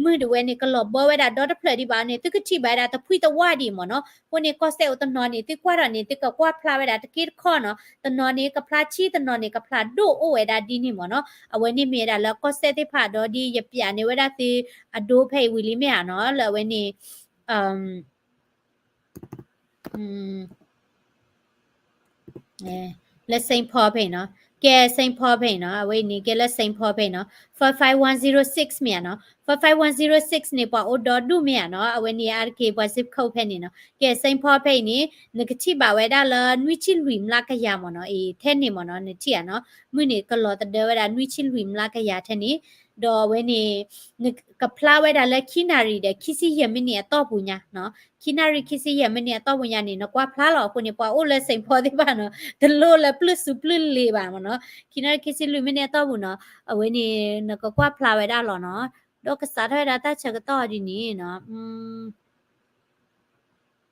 မုၢ်ဒၣ်ဝဲန့ၣ် ကလီၤဘၢဝဲဒၣ်ဒီတဖျၢၣ်ဒံးဘၣ်န့ၣ် သုကထံၣ်ဘၣ်ဝဲဒၣ်တဖှံတဝၢ်ဒံးမ့ၢ်နီၤ အဃိန့ၣ် ကီၢ်စဲၣ်အိၣ်တနီၤန့ၣ် သုကွၢ်ထီၣ်န့ၣ် သုကကွၢ်ဖျါဝဲဒၣ်တက့ၢ်တခီနီၤ တနီၤန့ၣ် ကဖျါဆံ တနီၤန့ၣ် ကဖျါဒိၣ်အိၣ်ဝဲဒၣ်ဒ်န့ၣ်မ့ၢ်နီၤ အဝဲန့ၣ်မ့ၢ်ဝဲဒၣ်လၢကီၢ်စဲၣ်သ့ၣ်တဖၣ်ဒီးဒ်ယပျးန့ၢ်ဝဲဒၣ်သုအဒိဖဲအံၤဝံၤလံမ့ၢ်ဧါနီၤ လၢအဝဲန့ၣ် လၢ Saint Paul ဖဲအံၤနီၤ ကဲ Saint Paul ဖဲအံၤနီၤ အဝဲအံၤန့ၣ်ကဲလၢ Saint Paul ဖဲအံၤနီၤ five five one zero six မ့ၢ်ဧါနီၤ five five one zero six န့ၣ် ပှၤအိၣ်ဒီဒူၣ်မ့ၢ်ဧါနီၤ အဝဲန့ၣ်အါတက့ၢ်ပှၤ zip code ဖဲန့ၣ်နီၤ ကဲ Saint Paul ဖဲအံၤန့ၣ် နကထံၣ်ဘၣ်ဝဲဒၣ်လၢနွံဆံလွံၢ်မျးကယၤမ့ၢ်နီၤ အံၤထဲန့ၣ်မ့ၢ်နီၤ နထံၣ်ဧါနီၤ မုၢ်န့ၣ်ကလီၤသဒၢဝဲဒၣ်နွံဆံလွံၢ်မျးကယၤထဲန့ၣ် ဒီးအဝဲန့ၣ် နကဖျါဝဲဒၣ်လၢခံနၣ်ရံၣ်ဒီးခံဆံယဲၢ်မံးနံးအတီၢ်ပူၤညါနီၤ ခံနၣ်ရံၣ်ခံဆံယဲၢ်မံးနံးအတီၢ်ပူၤညါန့ၣ် နကွၢ်ဖျါလီၤ အဃိန့ၣ် ပှၤအိၣ်လၢ Saint Paul သ့ၣ်တဖၣ်နီၤ တလိၣ်လၢပျုၢ်စူၤပျုၢ်လ့ၤဘၣ်မ့ၢ်နီၤ ခံနၣ်ရံၣ်ခံဆံလွံၢ်မံးနံးအတီၢ်ပူၤနီၤ အဝဲန့ၣ် နကကွၢ်ဖျါဝဲဒၣ်လီၤနီၤ ဒီးကစးထီၣ်ဝဲဒၣ်တၢ်ဆၢကတီၢ်ဒ်န့ၣ်နီၤ လၢ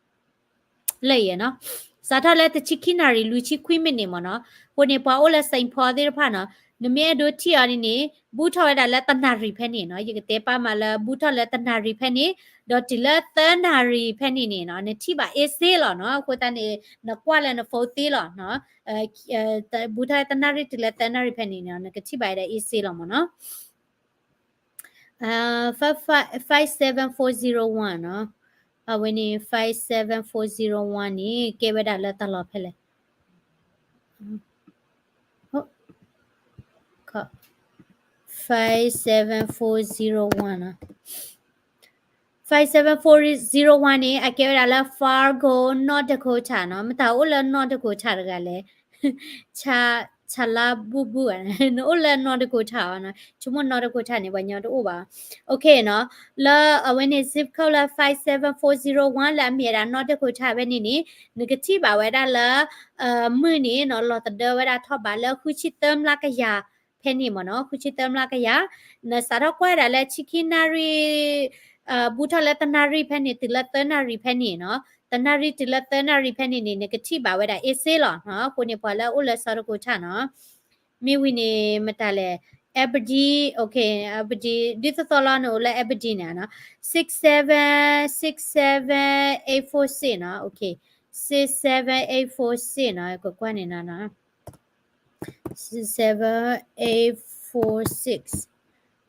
ယဲနီၤ စးထီၣ်လၢတဆံခံနၣ်ရံၣ်လွံၢ်ဆံခွံမံးနံးမ့ၢ်နီၤ အဃိန့ၣ် ပှၤအိၣ်လၢ Saint Paul သ့ၣ်တဖၣ်နီၤ နမ့ၢ်အဲၣ်ဒိးထံၣ်အီၤန့ၣ်န့ၣ် ဘူးထီၣ်ဝဲဒၣ်လၢတနၣ်ရံၣ်ဖဲန့ၣ်နီၤ ယကတဲပာ်မးလၢ ဘူးထီၣ်လၢတနၣ်ရံၣ်ဖဲန့ၣ် ဒီးတုၤလၢသၢနၣ်ရံၣ်ဖဲန့ၣ်န့ၣ်နီၤ နထံၣ်ဘၣ် easy လီၤနီၤ အဃိသတးန့ၣ် နကွၢ်လၢန phone သ့လီၤနီၤ ဘူးထီၣ်လၢတနၣ်ရံၣ်တုၤလၢသၢနၣ်ရံၣ်ဖဲန့ၣ်နီၤ နကထံၣ်ဘၣ်ဝဲဒၣ် easy လီၤမ့ၢ်နီၤ five seven four zero one နီၤ အဝဲန့ၣ် five seven four zero one န့ၣ် ကဲဝဲဒၣ်လၢတၢ်လီၢ်ဖဲလဲၣ် five seven four zero one နီၤ five seven four zero one န့ၣ် အကဲဝဲဒၣ်လၢ Fargo North Dakota နီၤ မတၤအိၣ်လၢ North Dakota တဂၤလဲၣ် ဆလါဘူဘူဧါ နအိၣ်လၢ North Dakota အီၤနီၤ ဆိကမိၣ် North Dakota န့ၣ် ပှၤညီတအိၣ်ဘၣ် okay နီၤ လၢအဝဲန့ၣ် zip code လၢ five seven four zero one လၢအမ့ၢ်ဝဲဒၣ် North Dakota ဖဲန့ၣ်န့ၣ် နကထံၣ်ဘၣ်ဝဲဒၣ်လၢ မုၢ်န့ၣ်နီၤ လီၤသဒၢဝဲဒၣ်ထီၣ်ဘးလၢဃုဆံသၢမျးကယၤဖဲန့ၣ်မ့ၢ်နီၤ ဃုဆံသၢမျးကယၤ နစးထီၣ်ကွၢ်ဒၣ်လၢဆံခံနၣ်ရံၣ် ဘူးထီၣ်လၢတနၣ်ရံၣ်ဖဲန့ၣ် တုၤလၢသၢနၣ်ရံၣ်ဖဲန့ၣ်နီၤ တနၣ်ရံၣ်တုၤလၢသၢနၣ်ရံၣ်ဖဲန့ၣ်န့ၣ် နကထံၣ်ဘၣ်ဝဲဒၣ် easy လီၤနီၤ အဃိန့ၣ် ပှၤလၢအအိၣ်လၢ South Dakota နီၤ မ့ၢ်ဝံၤန့ၣ် မတၤလဲၣ် Aberdeen okay Aberdeen ဒ်သိးသိးလီၤ နအိၣ်လၢ Aberdeen န့ၣ်နီၤ six seven six seven eight four six နီၤ okay six seven eight four six နီၤ ကကွၢ်န့ၣ်နီၤ six seven eight four six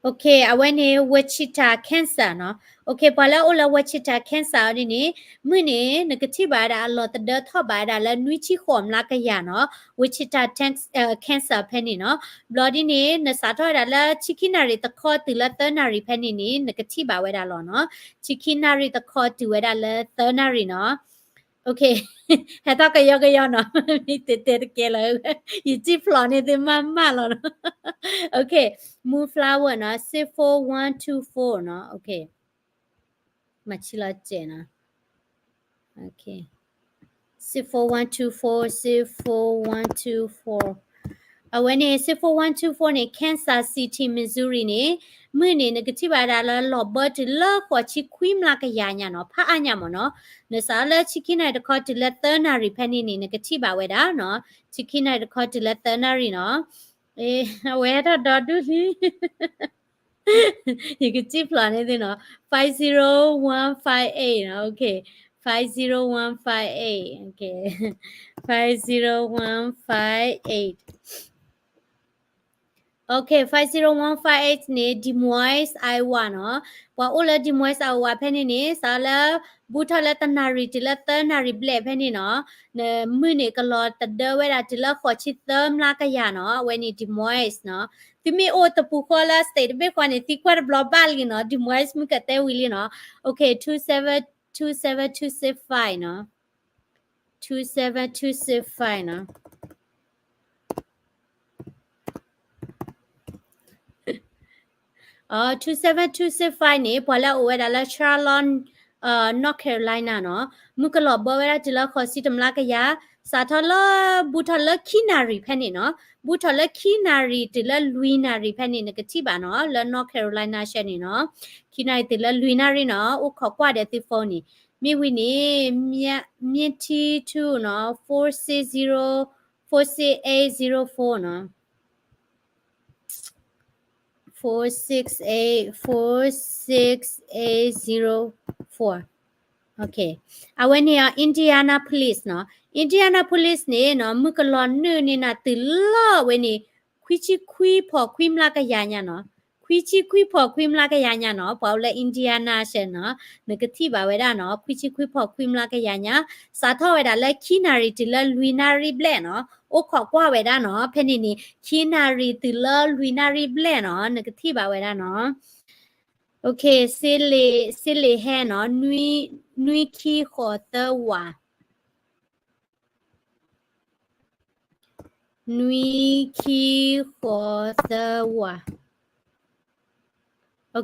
okay အဝဲန့ၣ် Wichita Kansas နီၤ okay ပှၤလၢအအိၣ်လၢ Wichita Kansas အီၤဒ်န့ၣ် မုၢ်န့ၣ် နကထံၣ်ဘၣ်ဝဲဒၣ်အလီၤသဒၢထီၣ်ဘးဝဲဒၣ်လၢနွံဆံဃိးမျးကယၤနီၤ Wichita Kansas ဖဲန့ၣ်နီၤ ဘျီဒ်န့ၣ် နစးထီၣ်ဝဲဒၣ်လၢဆံခံနၣ်ရံၣ်တခီတုၤလၢသၢနၣ်ရံၣ်ဖဲန့ၣ်န့ၣ် နကထံၣ်ဘၣ်ဝဲဒၣ်လီၤနီၤ ဆံခံနၣ်ရံၣ်တခီတုၤဝဲဒၣ်လၢသၢနၣ်ရံၣ်နီၤ okay ဟဲထီၣ်ကယီကယီနီၤ မ့ၢ်တဲတဲတကဲလၢၤ ယစံၣ်ဖျိးန့ၢ်သုမးမးလီၤနီၤ okay Moonflower နီၤ six four one two four နီၤ okay မၤဆံလီၤစဲးနီၤ okay six four one two four six four one two four အဝဲန့ၣ် six four one two four န့ၣ် Kansas City Missouri န့ၣ် မုၢ်န့ၣ် နကထံၣ်ဘၣ်ဝဲဒၣ်လၢလီၤဘၢတုၤလၢဃိးဆံခွံမျးကယၤညါနီၤ ဖးအါညါမ့ၢ်နီၤ နစးထီၣ်လၢဆံခံနၣ်ရံၣ်တခီတုၤလၢသၢနၣ်ရံၣ်ဖဲန့ၣ်န့ၣ် နကထံၣ်ဘၣ်ဝဲဒၣ်နီၤ ဆံခံနၣ်ရံၣ်တခီတုၤလၢသၢနၣ်ရံၣ်နီၤ အဝဲဟဲထီၣ်ဒီဒူၣ်လံ ယကစံၣ်ဖျိးန့ၢ်သုနီၤ five zero one five eight နီၤ okay five zero one five eight okay five zero one five eight okay five zero one five eight န့ၣ် Des Moines Iowa နီၤ ပှၤအိၣ်လၢ Des Moines Iowa ဖဲန့ၣ်န့ၣ် စးလၢ ဘူးထီၣ်လၢတနၣ်ရံၣ်တုၤလၢသၢနၣ်ရံၣ်ဘျဲၣ်ဖဲန့ၣ်နီၤ နမုၢ်န့ၣ်ကလီၤသဒၢဝဲဒၣ်တုၤလၢဃိးဆံသၢမျးကယၤနီၤ အဝဲန့ၣ် Des Moines နီၤ သုမ့ၢ်အိၣ်တပူၤဃီလၢ state တဘ့ၣ်ဃီန့ၣ် သံကွၢ်တဘျီဘၣ်လံနီၤ Des Moines မုၢ်ကတဲဝံၤလံနီၤ okay two seven two seven two six five နီၤ two seven two six five နီၤ okay two seven two six five န့ၣ် ပှၤလၢအအိၣ်ဝဲဒၣ်လၢ Charlotte, North Carolina နီၤ, မုၢ်ကလီၤဘၢဝဲဒၣ်တုၤလၢဃိးဆံတမျးကယၤ, စးထီၣ်လၢ ဘူးထီၣ်လၢခံနၣ်ရံၣ်ဖဲန့ၣ်နီၤ, ဘူးထီၣ်လၢခံနၣ်ရံၣ်တုၤလၢလွံၢ်နၣ်ရံၣ်ဖဲန့ၣ် နကထံၣ်ဘၣ်နီၤ, လၢ North Carolina ရှဲန့ၣ်နီၤ, ခံနၣ်ရံၣ်တုၤလၢလွံၢ်နၣ်ရံၣ်နီၤ, အိၣ်ခိးကွၢ်ဒီးသု phone န့ၣ်, မ့ၢ်ဝံၤန့ၣ် မြင့်ထီးထူနီၤ, four six zero, four six eight zero four နီၤ. Four six eight, four six eight zero four. အဝဲန့ၣ် Indianapolis နီၤ, Indianapolis န့ၣ်နီၤ, မုၢ်ကလီၤနုာ်န့ၢ်နၤတုၤလီၤဝဲန့ၣ် ခွံဆံခွံဖီၣ်ခွံမျးကယၤညါနီၤ, ခွံဆံခွံဖီၣ်ခွံမျးကယၤညါနီၤ, ပှၤအိၣ်လၢ Indiana ရှဲနီၤ, နကထံၣ်ဘၣ်ဝဲဒၣ်နီၤ, ခွံဆံခွံဖီၣ်ခွံမျးကယၤညါ, စးထီၣ်ဝဲဒၣ်လၢခံနၣ်ရံၣ်တုၤလၢလွံၢ်နၣ်ရံၣ်ဘျဲၣ်နီၤ, အိၣ်ခိးကွၢ်ဝဲဒၣ်နီၤ, ဖဲန့ၣ်န့ၣ် ခံနၣ်ရံၣ်တုၤလၢလွံၢ်နၣ်ရံၣ်ဘျဲၣ်နီၤ, နကထံၣ်ဘၣ်ဝဲဒၣ်နီၤ. စ့လ့ၣ်ဟဲနီၤ, နွံခံဃိးသၢဝး, နွံခံဃိးသၢဝး. အ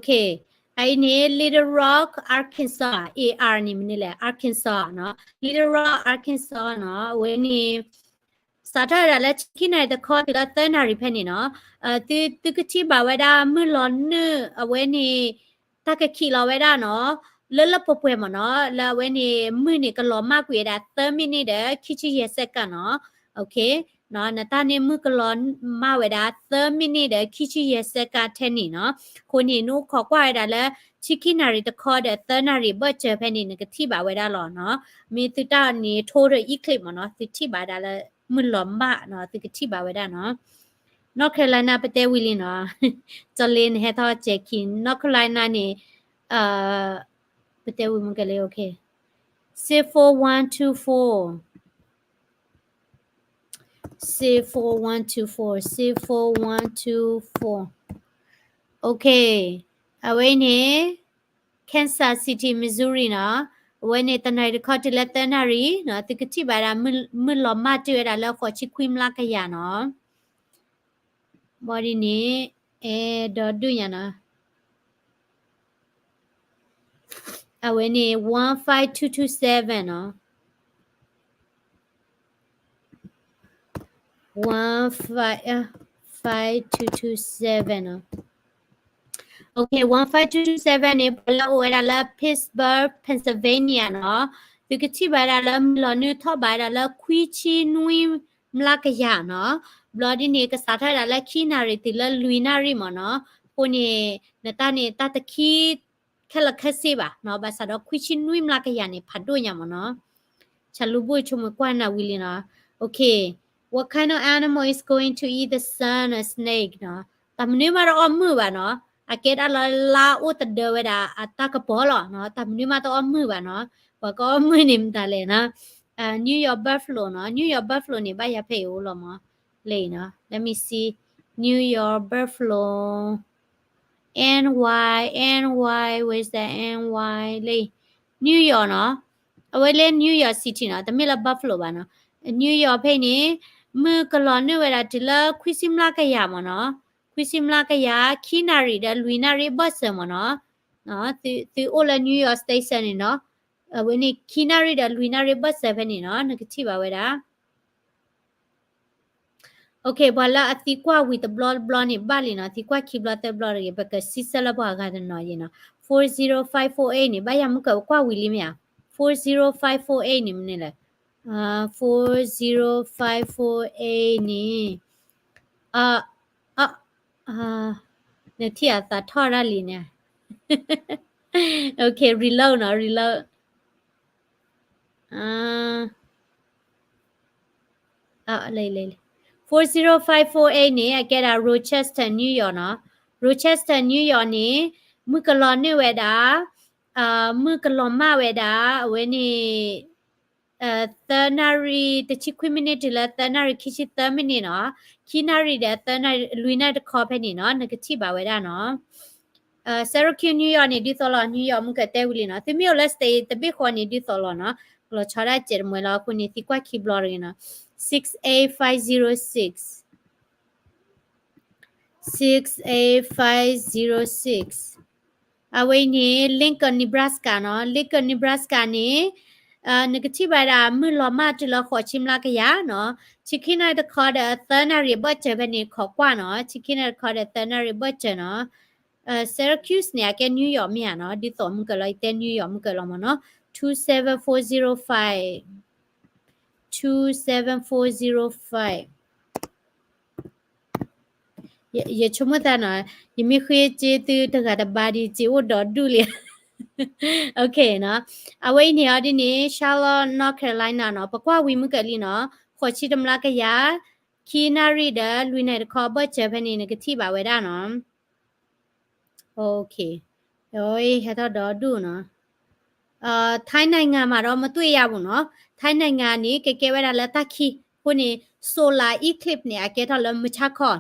အံၤန့ၣ် Little Rock, Arkansas, AR န့ၣ်မနုၤလဲၣ်, Arkansas နီၤ, Little Rock, Arkansas နီၤ, အဝဲန့ၣ် စးထီၣ်ဝဲဒၣ်လၢခံနၣ်ရံၣ်တခီတုၤလၢသၢနၣ်ရံၣ်ဖဲန့ၣ်နီၤ, သုသုကထံၣ်ဘၣ်ဝဲဒၣ်မုၢ်လီၤနုာ်အဝဲန့ၣ် တၢ်ကခံးလီၤဝဲဒၣ်နီၤ, လၢလၢပှဲၤပှဲၤမ့ၢ်နီၤ, လၢအဝဲန့ၣ် မုၢ်န့ၣ်ကလီၤမၢ်ကွံာ်ဝဲဒၣ်သၢမံးနံးဒီးခံဆံယဲၢ်စဲကၣ်နီၤ, နတၢ်န့ၣ်မုၢ်ကလီၤမၢ်ဝဲဒၣ်သၢမံးနံးဒီးခံဆံယဲၢ်စဲကၣ်ထဲန့ၣ်နီၤ, အဃိန့ၣ် နအိၣ်ခိးကွၢ်ဝဲဒၣ်လၢ ဆံခံနၣ်ရံၣ်တခီဒီးသၢနၣ်ရံၣ်ဘၢၣ်စၢၤဖဲန့ၣ် နကထံၣ်ဘၣ်ဝဲဒၣ်လီၤနီၤ, မ့ၢ်သုတၢ်န့ၣ် total eclipse မ့ၢ်နီၤ, သုထံၣ်ဘၣ်ဒၣ်လၢမုၢ်လီၤမၢ်နီၤ, သုကထံၣ်ဘၣ်ဝဲဒၣ်နီၤ. North Carolina ပတဲဝံၤလံနီၤ, ကၠီလ့နဟဲထီၣ်စဲၤခံ, North Carolina န့ၣ် ပတဲဝံၤမ့ၢ်ကလဲၣ်, OK, six four one two four, six four one two four, six four one two four, OK, အဝဲန့ၣ် Kansas City, Missouri နီၤ, အဝဲန့ၣ်တနၣ်ရံၣ်တခီတုၤလၢသၢနၣ်ရံၣ်နီၤ, သုကထံၣ်ဘၣ်ဒၣ် မုၢ်လီၤမၢ်တုၤဝဲဒၣ်လၢဃိးဆံခွံမျးကယၤနီၤ. ဘၣ်ဒ်န့ၣ် အဲၣ်ဒိးဒုးညါနီၤ, အဝဲန့ၣ် one five two two seven နီၤ. One five, uh, five two two seven နီၤ. Okay, one five two two seven န့ၣ် ပှၤလၢအအိၣ်ဝဲဒၣ်လၢ Pittsburgh, Pennsylvania နီၤ. သုကထံၣ်ဘၣ်ဝဲဒၣ်လၢမုၢ်လီၤနုာ်ထီၣ်ဘၣ်ဝဲဒၣ်လၢခွံဆံနွံမျးကယၤနီၤ. ဘျီဒ်န့ၣ် ကစးထီၣ်ဝဲဒၣ်လၢခံနၣ်ရံၣ်တုၤလၢလွံၢ်နၣ်ရံၣ်မ့ၢ်နီၤ. အဃိန့ၣ် နတၢ်န့ၣ် တၢ်တခံ ခဲလၢာ်ခဲဆ့ဘၣ်နီၤ, ဘၣ်ဆၣ်ဒီးခွံဆံနွံမျးကယၤန့ၣ် ဖးဒိၣ်ညါမ့ၢ်နီၤ. ဆၣ်လူၤဘူၣ်ဆိကမိၣ်ကွၢ်နၢ်ဝံၤလံနီၤ. Okay, what kind of animal is going to eat the sun, a snake နီၤ. တၢ်မနုၤမးတအီၣ်မုၢ်ဘၣ်နီၤ. အကဲဒၣ်လၢလါအိၣ်သဒၢဝဲဒၣ်အတၢ်ကပီၤလီၤနီၤ. တၢ်မနုၤမးတအီၣ်မုၢ်ဘၣ်နီၤ. ပှၤကအီၣ်မုၢ်န့ၣ်မတၤလဲၣ်နီၤ. New York buffalo နီၤ. New York buffalo န့ၣ် ဘၣ်ယၤဖဲအံၤအိၣ်လီၤမး. လၢအံၤနီၤ. Let me see. New York buffalo. N Y, N Y, where's the N Y လၢ New York နီၤ. အဝဲလၢ New York City နီၤ, တမ့ၢ်လၢ Buffalo ဘၣ်နီၤ. New York ဖဲန့ၣ် မုၢ်ကလီၤနုာ်ဝဲဒၣ်တုၤလၢခွံဆံမျးကယၤမ့ၢ်နီၤ. ခွံဆံမျးကယၤ ခံနၣ်ရံၣ်ဒီးလွံၢ်နၣ်ရံၣ်ဘၢၣ်စၢၤမ့ၢ်နီၤ. သုအိၣ်လၢ New York State န့ၣ်နီၤ, အဝဲန့ၣ် ခံနၣ်ရံၣ်ဒီးလွံၢ်နၣ်ရံၣ်ဘၢၣ်စၢၤဖဲန့ၣ်နီၤ, နကထံၣ်ဘၣ်ဝဲဒၣ် Okay, ပှၤလၢအသံကွၢ်ဝံၤတဘျီတဘျီန့ၣ် ဘၣ်လံနီၤ, သံကွၢ်ခံဘျီသၢဘျီတဂ့ၤ, ပကစံးဆၢလၢပှၤဂၤတနီၤယံၤနီၤ. Four zero five four eight န့ၣ် ဘၣ်ယၤမုၢ်ကကွၢ်ဝံၤလံမ့ၢ်ဧါ. Four zero five four eight န့ၣ်မနုၤလဲၣ်. Four zero five four eight န့ၣ် နထံၣ်အသးထီၣ်ဒၣ်လံန့ၣ်. Okay, reload နီၤ, reload. လၢ four zero five four eight န့ၣ် အကဲဒၣ် Rochester, New York နီၤ. Rochester, New York န့ၣ် မုၢ်ကလီၤနုာ်ဝဲဒၣ်, မုၢ်ကလီၤမၢ်ဝဲဒၣ်, အဝဲန့ၣ် သၢနၣ်ရံၣ်တဆံခွံမံးနံးတုၤလၢ သၢနၣ်ရံၣ်ခံဆံသၢမံးနံးနီၤ. ခံနၣ်ရံၣ်ဒီးသၢနၣ်ရံၣ် လွံၢ်နၣ်ရံၣ်တခီဖဲန့ၣ်နီၤ, နကထံၣ်ဘၣ်ဝဲဒၣ်နီၤ. Syracuse, New York န့ၣ် ဒ်သိးလီၤ, New York မုၢ်ကတဲဝံၤလံနီၤ. သုမ့ၢ်အိၣ်လၢ state တဘ့ၣ်ဃီန့ၣ် ဒ်သိးလီၤနီၤ. လီၤဆီဒၣ်စဲးတမှဲၤလီၤအဃိန့ၣ် သံကွၢ်ခံဘျီတဂ့ၤနီၤ. Six eight five zero six. six eight five zero six. အဝဲအံၤန့ၣ် Lincoln Nebraska နီၤ. Lincoln Nebraska န့ၣ် နကထံၣ်ဘၣ်ဝဲဒၣ်မုၢ်လီၤမၢ်တုၤလၢဃိးဆံမျးကယၤနီၤ. ဆံခံနၣ်ရံၣ်တခီဒီးသၢနၣ်ရံၣ်အဘၢၣ်စၢၤဖဲန့ၣ် ခိးကွၢ်နီၤ. ဆံခံနၣ်ရံၣ်တခီဒီးသၢနၣ်ရံၣ်အဘၢၣ်စၢၤနီၤ. Syracuse န့ၣ် အကဲ New York မ့ၢ်ဧါနီၤ, ဒ်သိးမုၢ်ကၢၢ်လီၤ ယတဲ New York မုၢ်ကၢၢ်လီၤမ့ၢ်နီၤ. two seven four zero five, two seven four zero five. ယဆိကမိၣ်သးနီၤ, ယမ့ၢ်ဃ့စ့သုတဂၤတဘါဒီး စ့အိၣ်ဒီးဒူၣ်လံ. Okay နီၤ. အဝဲအံၤန့ၣ်အီၤဒ်န့ၣ် Charlotte, North Carolina နီၤ, ပကွၢ်ဝံၤမုၢ်ကၢၢ်လံနီၤ, ဃိးဆံတမျးကယၤ, ခံနၣ်ရံၣ်ဒီးလွံၢ်နၣ်ရံၣ်တခီအဘၢၣ်စၢၤဖဲန့ၣ် နကထံၣ်ဘၣ်ဝဲဒၣ်နီၤ. Okay. ဟဲထီၣ်ဒီဒူၣ်နီၤ. ထိုင်းနိုင်ငံမှာတော့ မတွေ့ရဘူးနော်. ထိုင်းနိုင်ငံန့ၣ် ကကဲဝဲဒၣ်လၢတၢ်ခံ, အဃိန့ၣ် solar eclipse န့ၣ် အကဲထီၣ်လၢမုၢ်ဆါခီ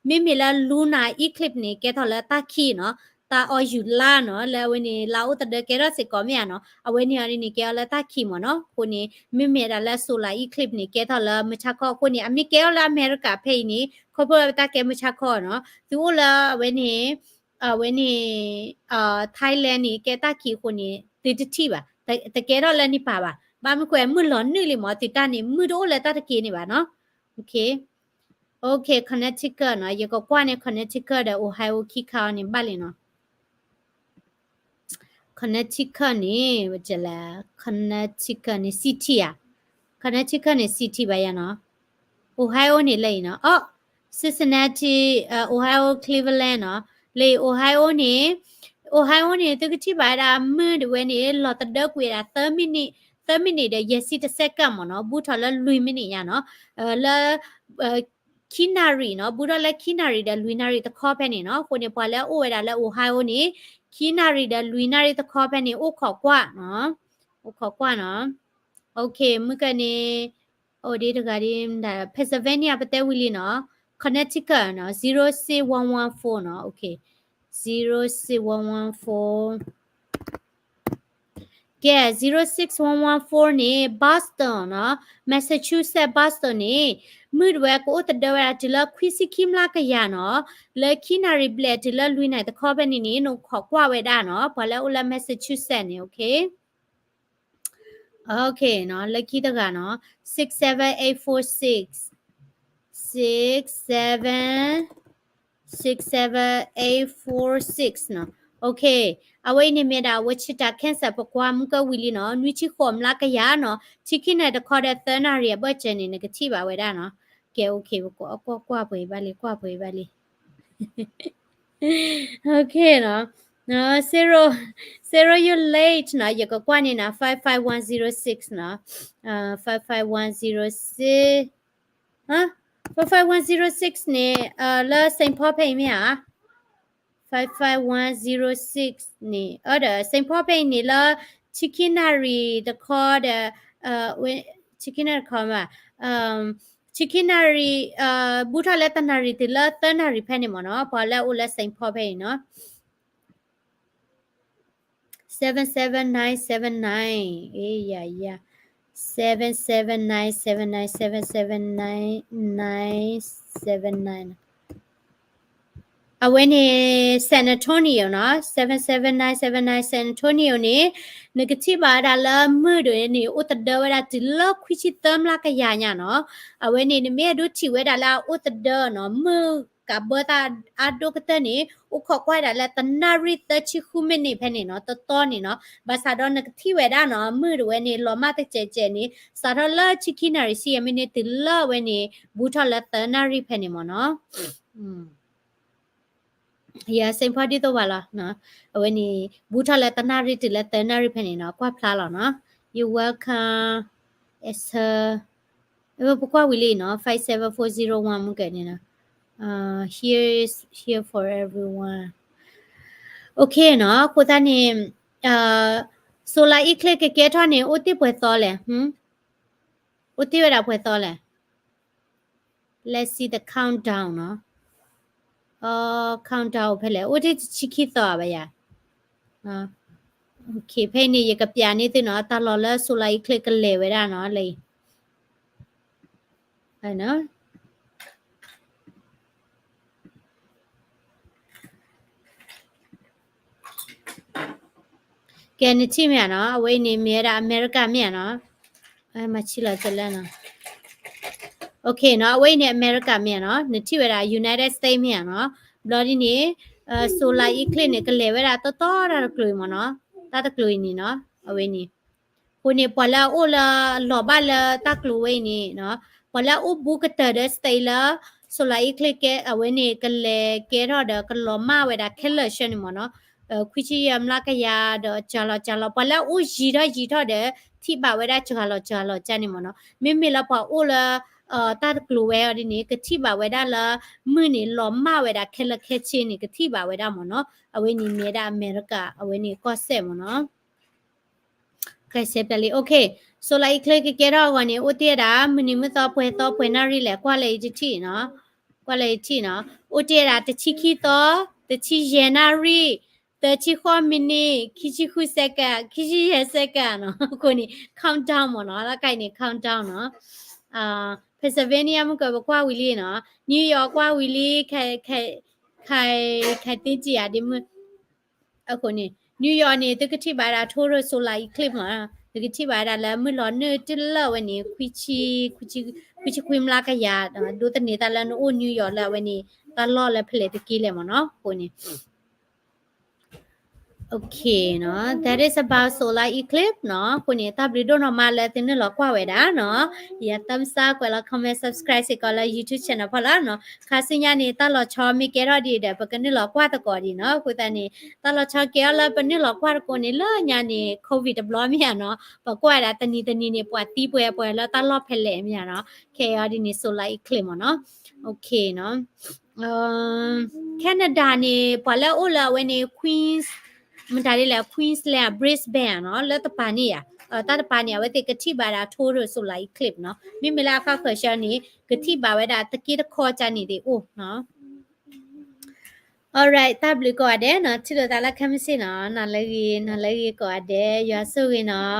နီၤ. မ့မ့ၢ်လၢ lunar eclipse န့ၣ် ကဲထီၣ်လၢတၢ်ခံနီၤ, တၢ်အီၣ်ယူၤလါနီၤ, လၢအဝဲန့ၣ် လါအိၣ်သဒၢကဲထီၣ်စ့ၢ်ကီးမ့ၢ်ဧါနီၤ. အဝဲန့ၣ်အီၤဒ်န့ၣ် ကဲထီၣ်လၢတၢ်ခံမ့ၢ်နီၤ. အဃိန့ၣ် မ့မ့ၢ်ဒၣ်လၢ solar eclipse န့ၣ် ကဲထီၣ်လၢမုၢ်ဆါခီအဃိန့ၣ် အမ့ၢ်ကဲထီၣ်လၢအမဲရကၤဖဲအံၤန့ၣ် ခီဖျိလၢပတၢ်ကဲမုၢ်ဆါခီနီၤ. သုအိၣ်လၢအဝဲန့ၣ် အဝဲန့ၣ် Thailand န့ၣ် ကဲတၢ်ခံအဃိန့ၣ် သုတထံၣ်ဘၣ်, တကဲထီၣ်လၢန့ၣ်ပာ်ဘၣ်. ဘၣ်မနုၤဃိ မုၢ်လီၤနုာ်လံမ့ၢ် သုတၢ်န့ၣ် မုၢ်တအိၣ်လၢတၢ်တက့ၢ်န့ၣ်ဘၣ်နီၤ. Okay, Connecticut နီၤ, ယကကွၢ်န့ၣ် Connecticut ဒီး Ohio ခံခါအီၤန့ၣ်ဘၣ်လံနီၤ. Connecticut န့ၣ် ဝဲလဲၣ်, Connecticut န့ၣ် city ဧါ, Connecticut န့ၣ် city ဘၣ်ယၤနီၤ. Ohio န့ၣ်လၢအံၤနီၤ, အိ Cincinnati, Ohio, Cleveland နီၤ, လၢ Ohio န့ၣ်, Ohio န့ၣ် သုကထံၣ်ဘၣ်ဝဲဒၣ်မုၢ်ဒၣ်ဝဲန့ၣ် လီၤသဒၢကွံာ်ဝဲဒၣ် သၢမံးနံး, သၢမံးနံးဒီးယဲၢ်ဆံတစဲကၣ်မ့ၢ်နီၤ, ဘူးထီၣ်လၢလွံၢ်မံးနံးညါနီၤ, လၢ ခံနၣ်ရံၣ်နီၤ, ဘူးထီၣ်လၢခံနၣ်ရံၣ်ဒီးလွံၢ်နၣ်ရံၣ်တခီဖဲန့ၣ်နီၤ. အဃိန့ၣ် ပှၤလၢအအိၣ်ဝဲဒၣ်လၢ Ohio န့ၣ် ခံနၣ်ရံၣ်ဒီးလွံၢ်နၣ်ရံၣ်တခီဖဲန့ၣ် အိၣ်ခိးကွၢ်နီၤ, အိၣ်ခိးကွၢ်နီၤ. Okay, မုၢ်ကၢၢ်န့ၣ် အိၣ်ဒံးတဂၤဒ် Pennsylvania ပတဲဝံၤလံနီၤ, Connecticut နီၤ, zero six one one four နီၤ, okay, zero six one one four. ကဲ zero six one one four န့ၣ် Boston နီၤ, Massachusetts Boston န့ၣ် မုၢ်ဒၣ်ဝဲကအိၣ်သဒၢဝဲဒၣ်တုၤလၢခွံဆံခံမျးကယၤနီၤ, လၢခံနၣ်ရံၣ်ဘျဲၣ်တုၤလၢလွံၢ်နၣ်ရံၣ်တခီဖဲန့ၣ်န့ၣ် နအိၣ်ခိးကွၢ်ဝဲဒၣ်နီၤ, ပှၤလၢအအိၣ်လၢ Massachusetts န့ၣ် okay. Okay နီၤ, လၢခံတဂၤနီၤ, six seven eight four six, six seven, six seven eight four six နီၤ. Okay, အဝဲအံၤန့ၣ်မ့ၢ်ဒၣ် Wichita Kansas ပကွၢ်မုၢ်ကၢၢ်ဝံၤလံနီၤ, နွံဆံဃိးမျးကယၤနီၤ, ဆံခံနၣ်ရံၣ်တခီဒီးသၢနၣ်ရံၣ်အဘၢၣ်စၢၤန့ၣ် နကထံၣ်ဘၣ်ဝဲဒၣ်နီၤ. ကဲ okay, ပကွၢ်ကွၢ်ပှဲၤဘၣ်လံ, ကွၢ်ပှဲၤဘၣ်လံ. Okay နီၤ, zero, zero you late နီၤ, ယကကွၢ်န့ၣ်နီၤ, five five one zero six နီၤ, five five one zero six, five five one zero six န့ၣ် လၢ Saint Paul ဖဲအံၤမ့ၢ်ဧါ. Five five one zero six န့ၣ် အဒီး Saint Paul ဖဲအံၤန့ၣ်လၢ ဆံခံနၣ်ရံၣ်တခီဒီး ဝဲ ဆံခံနၣ်ရံၣ်တခီမ့ၢ် ဆံခံနၣ်ရံၣ် ဘူးထီၣ်လၢတနၣ်ရံၣ်တုၤလၢသၢနၣ်ရံၣ်ဖဲန့ၣ်မ့ၢ်နီၤ, ပှၤလၢအအိၣ်လၢ Saint Paul ဖဲအံၤနီၤ. Seven seven nine seven nine, အေးယၤယၤ, seven seven nine seven nine seven nine seven seven nine nine seven nine. အဝဲန့ၣ် San Antonio နီၤ, seven seven nine seven nine San Antonio န့ၣ် နကထံၣ်ဘၣ်ဝဲဒၣ်လၢမုၢ်ဒိၣ်န့ၣ် အိၣ်သဒၢဝဲဒၣ်တုၤလၢခွံဆံသၢမျးကယၤညါနီၤ. အဝဲန့ၣ် နမ့ၢ်အဲၣ်ဒိးထံၣ်ဝဲဒၣ်လၢအအိၣ်သဒၢနီၤ, မုၢ်ကးဘၢသးအါဒိၣ်ကတၢၢ်န့ၣ် အိၣ်ခိးကွၢ်ဒၣ်လၢတနၣ်ရံၣ်သၢဆံဃုမံးနံးဖဲန့ၣ်နီၤ, တတီန့ၣ်နီၤ. ဘၣ်ဆၣ်ဒီးနကထံၣ်ဝဲဒၣ်နီၤ, မုၢ်ဒၣ်ဝဲန့ၣ် လီၤမၢ်တစဲးစဲးန့ၣ် စးထီၣ်လၢဆံခံနၣ်ရံၣ်ဆံယဲၢ်မံးနံးတုၤလၢအဝဲန့ၣ် ဘူးထီၣ်လၢသၢနၣ်ရံၣ်ဖဲန့ၣ်မ့ၢ်နီၤ. ယ Saint Paul ဒ်သိးဘၣ်လီၤ. အဝဲန့ၣ် ဘူးထီၣ်လၢတနၣ်ရံၣ်တုၤလၢသၢနၣ်ရံၣ်ဖဲန့ၣ်နီၤ, ကွၢ်ဖျါလီၤနီၤ. You're welcome, Esther. ပကွၢ်ဝံၤလံနီၤ, five seven four zero one မုၢ်ကၢၢ်န့ၣ်နီၤ. Uh, here is here for everyone. Okay နီၤ, အဃိသတးန့ၣ် solar eclipse ကကဲထီၣ်န့ၣ် အိၣ်တ့ၢ်ပှဲၤသီလဲၣ်. အိၣ်တ့ၢ်ဝဲဒၣ်ပှဲၤသီလဲၣ်. Let's see the countdown နီၤ. အ countdown ဖဲလဲၣ်, အိၣ်တ့ၢ်တဆံခံသီဧါဘၣ်ယၤ. Okay, ဖဲအံၤန့ၣ် ယကပျးန့ၢ်သုနီၤ, တၢ်လီၢ်လၢ solar eclipse ကလဲၤဝဲဒၣ်နီၤ, လၢအံၤ. ကဲ နထံၣ်မ့ၢ်ဧါနီၤ, အဝဲအံၤန့ၣ် မ့ၢ်ဝဲဒၣ်အမဲရကၤမ့ၢ်ဧါနီၤ, မၤဆံလီၤကလၢနီၤ, OK နီၤ, အဝဲအံၤန့ၣ် အမဲရကၤမ့ၢ်ဧါနီၤ, နထံၣ်ဝဲဒၣ် United States မ့ၢ်ဧါနီၤ, ဘျီဒ်န့ၣ် solar eclipse န့ၣ် ကလဲၤဝဲဒၣ်တီတီတၢ်တကျိၤအံၤမ့ၢ်နီၤ, တၢ်တကျိၤအံၤန့ၣ်နီၤ, အဝဲန့ၣ် အဃိန့ၣ် ပှၤလၢအအိၣ်လၢလီၤဘၣ်လၢတၢ်ကျိၤဝဲအံၤန့ၣ်နီၤ, ပှၤလၢအအိၣ်ဘူးကတၢၢ်ဒီး state လၢ solar eclipse ကဲ အဝဲန့ၣ် ကလဲၤကဲထီၣ်ဒီးကလီၤမၢ်ဝဲဒၣ်ခဲလၢာ်ဆှၢန့ၣ်မ့ၢ်နီၤ, ခွံဆံယဲၢ်မျးကယၤဒီးစှၤလီၤစှၤလီၤ, ပှၤလၢအအိၣ်ယံၤထီၣ်ယံၤထီၣ်ဒီး ထံၣ်ဘၣ်ဝဲဒၣ်စှၤလီၤစှၤလီၤကန့ၣ်မ့ၢ်နီၤ, မ့မ့ၢ်လၢပှၤအိၣ်လၢ တၢ်တကျိၤဝဲအီၤဒ်န့ၣ် ကထံၣ်ဘၣ်ဝဲဒၣ်လၢ မုၢ်န့ၣ် လီၤမၢ်ဝဲဒၣ်ခဲလၢာ်ခဲဆ့န့ၣ် ကထံၣ်ဘၣ်ဝဲဒၣ်မ့ၢ်နီၤ, အဝဲန့ၣ်မ့ၢ်ဒၣ်အမဲရကၤ အဝဲန့ၣ်ကီၢ်စဲၣ်မ့ၢ်နီၤ. ကဲ ဆဲးပျးလံ OK, solar eclipse ကကဲထီၣ်အဂီၢ်န့ၣ် အိၣ်တ့ၢ်ဝဲဒၣ် မုၢ်နံၤမုၢ်သီပှဲၤသီပှဲၤနၣ်ရံၣ်လဲၣ် ကွၢ်လၢယတထံၣ်နီၤ, ကွၢ်လၢယထံၣ်နီၤ, အိၣ်တ့ၢ်ဝဲဒၣ် တဆံခံသီ, တဆံယဲၢ်နၣ်ရံၣ်, သၢဆံဃိးမံးနံး, ခံဆံဃု second, ခံဆံယဲၢ် second နီၤ, အဃိန့ၣ် countdown မ့ၢ်နီၤ, လၢကါအံၤန့ၣ် countdown နီၤ, Pennsylvania မုၢ်ကၢၤ ပကွၢ်ဝံၤလံနီၤ, New York ကွၢ်ဝံၤလံ, ခဲ ခဲ ခဲသ့ၣ်ကံယၤဒ်မုၢ် အဃိန့ၣ် New York န့ၣ် သုကထံၣ်ဘၣ်ဝဲဒၣ် total solar eclipse မ့ၢ်နီၤ, သုကထံၣ်ဘၣ်ဝဲဒၣ်လၢမုၢ်လီၤနုာ်တုၤလၢဝဲန့ၣ် ခွံဆံ, ခွံဆံခွံမျးကယၤ, ဒိးသန့ၤသးလၢနအိၣ် New York လၢအဝဲန့ၣ် တၢ်လီၢ်လၢဖဲလဲၣ်တက့ၢ်လဲၣ်မ့ၢ်နီၤ, အဃိန့ၣ် OK နီၤ, that is about solar eclipse နီၤ, အဃိန့ၣ် တၢ်ဘျုးဒိၣ်နီၢ်မးလၢသုနုာ်လီၤကွၢ်ဝဲဒၣ်နီၤ, ယ thumbs up ကွဲးလီၤ comment subscribe စ့ၢ်ကီးလၢ YouTube channel ဖီလာ်နီၤ, ခါဆူညါန့ၣ် တၢ်လီၤဆီမ့ၢ်ကဲထီၣ်ဒံးဒီး ပကနုာ်လီၤကွၢ်သကိးဒံးနီၤ, အဃိသတးန့ၣ် တၢ်လီၤဆီကဲအီၤလၢပနုာ်လီၤကွၢ်သကိးန့ၣ် လၢညါန့ၣ် COVID တဘျီမ့ၢ်ဧါနီၤ, ပကွၢ်ဝဲဒၣ်တနံၤတနံၤန့ၣ် ပှၤသံပှဲၤပှဲၤလၢတၢ်လီၢ်ဖဲလဲၣ်မ့ၢ်ဧါနီၤ, ခဲအံၤဒ်န့ၣ် solar eclipse မ့ၢ်နီၤ, OK နီၤ Canada န့ၣ် ပှၤလၢအအိၣ်လၢအဝဲန့ၣ် Queens, မတၤဒ်လဲၣ် Queensland Brisbane နီၤ, လၢတပၤန့ၣ်ဧါ, တၢ်တပၤန့ၣ် အဝဲသ့ၣ်ကထံၣ်ဘၣ်ဒၣ် total solar eclipse နီၤ, မ့မ့ၢ်လၢအဃၣ်ဃၢၤဆၢန့ၣ် ကထံၣ်ဘၣ်ဝဲဒၣ်တက့ၢ်တခီကန့ၣ်သ့ၣ်အိၣ်နီၤ. Alright, တၢ်ဘျုးကိးဂၤဒဲးနီၤ, ထံၣ်လိာ်သးလၢခဲမုၢ်ဆ့ၣ်နီၤ, နၤလၢဂ့ၤ, နၤလၢဂ့ၤကိးဂၤဒဲး, ယွၤဆိၣ်ဂ့ၤနီၤ.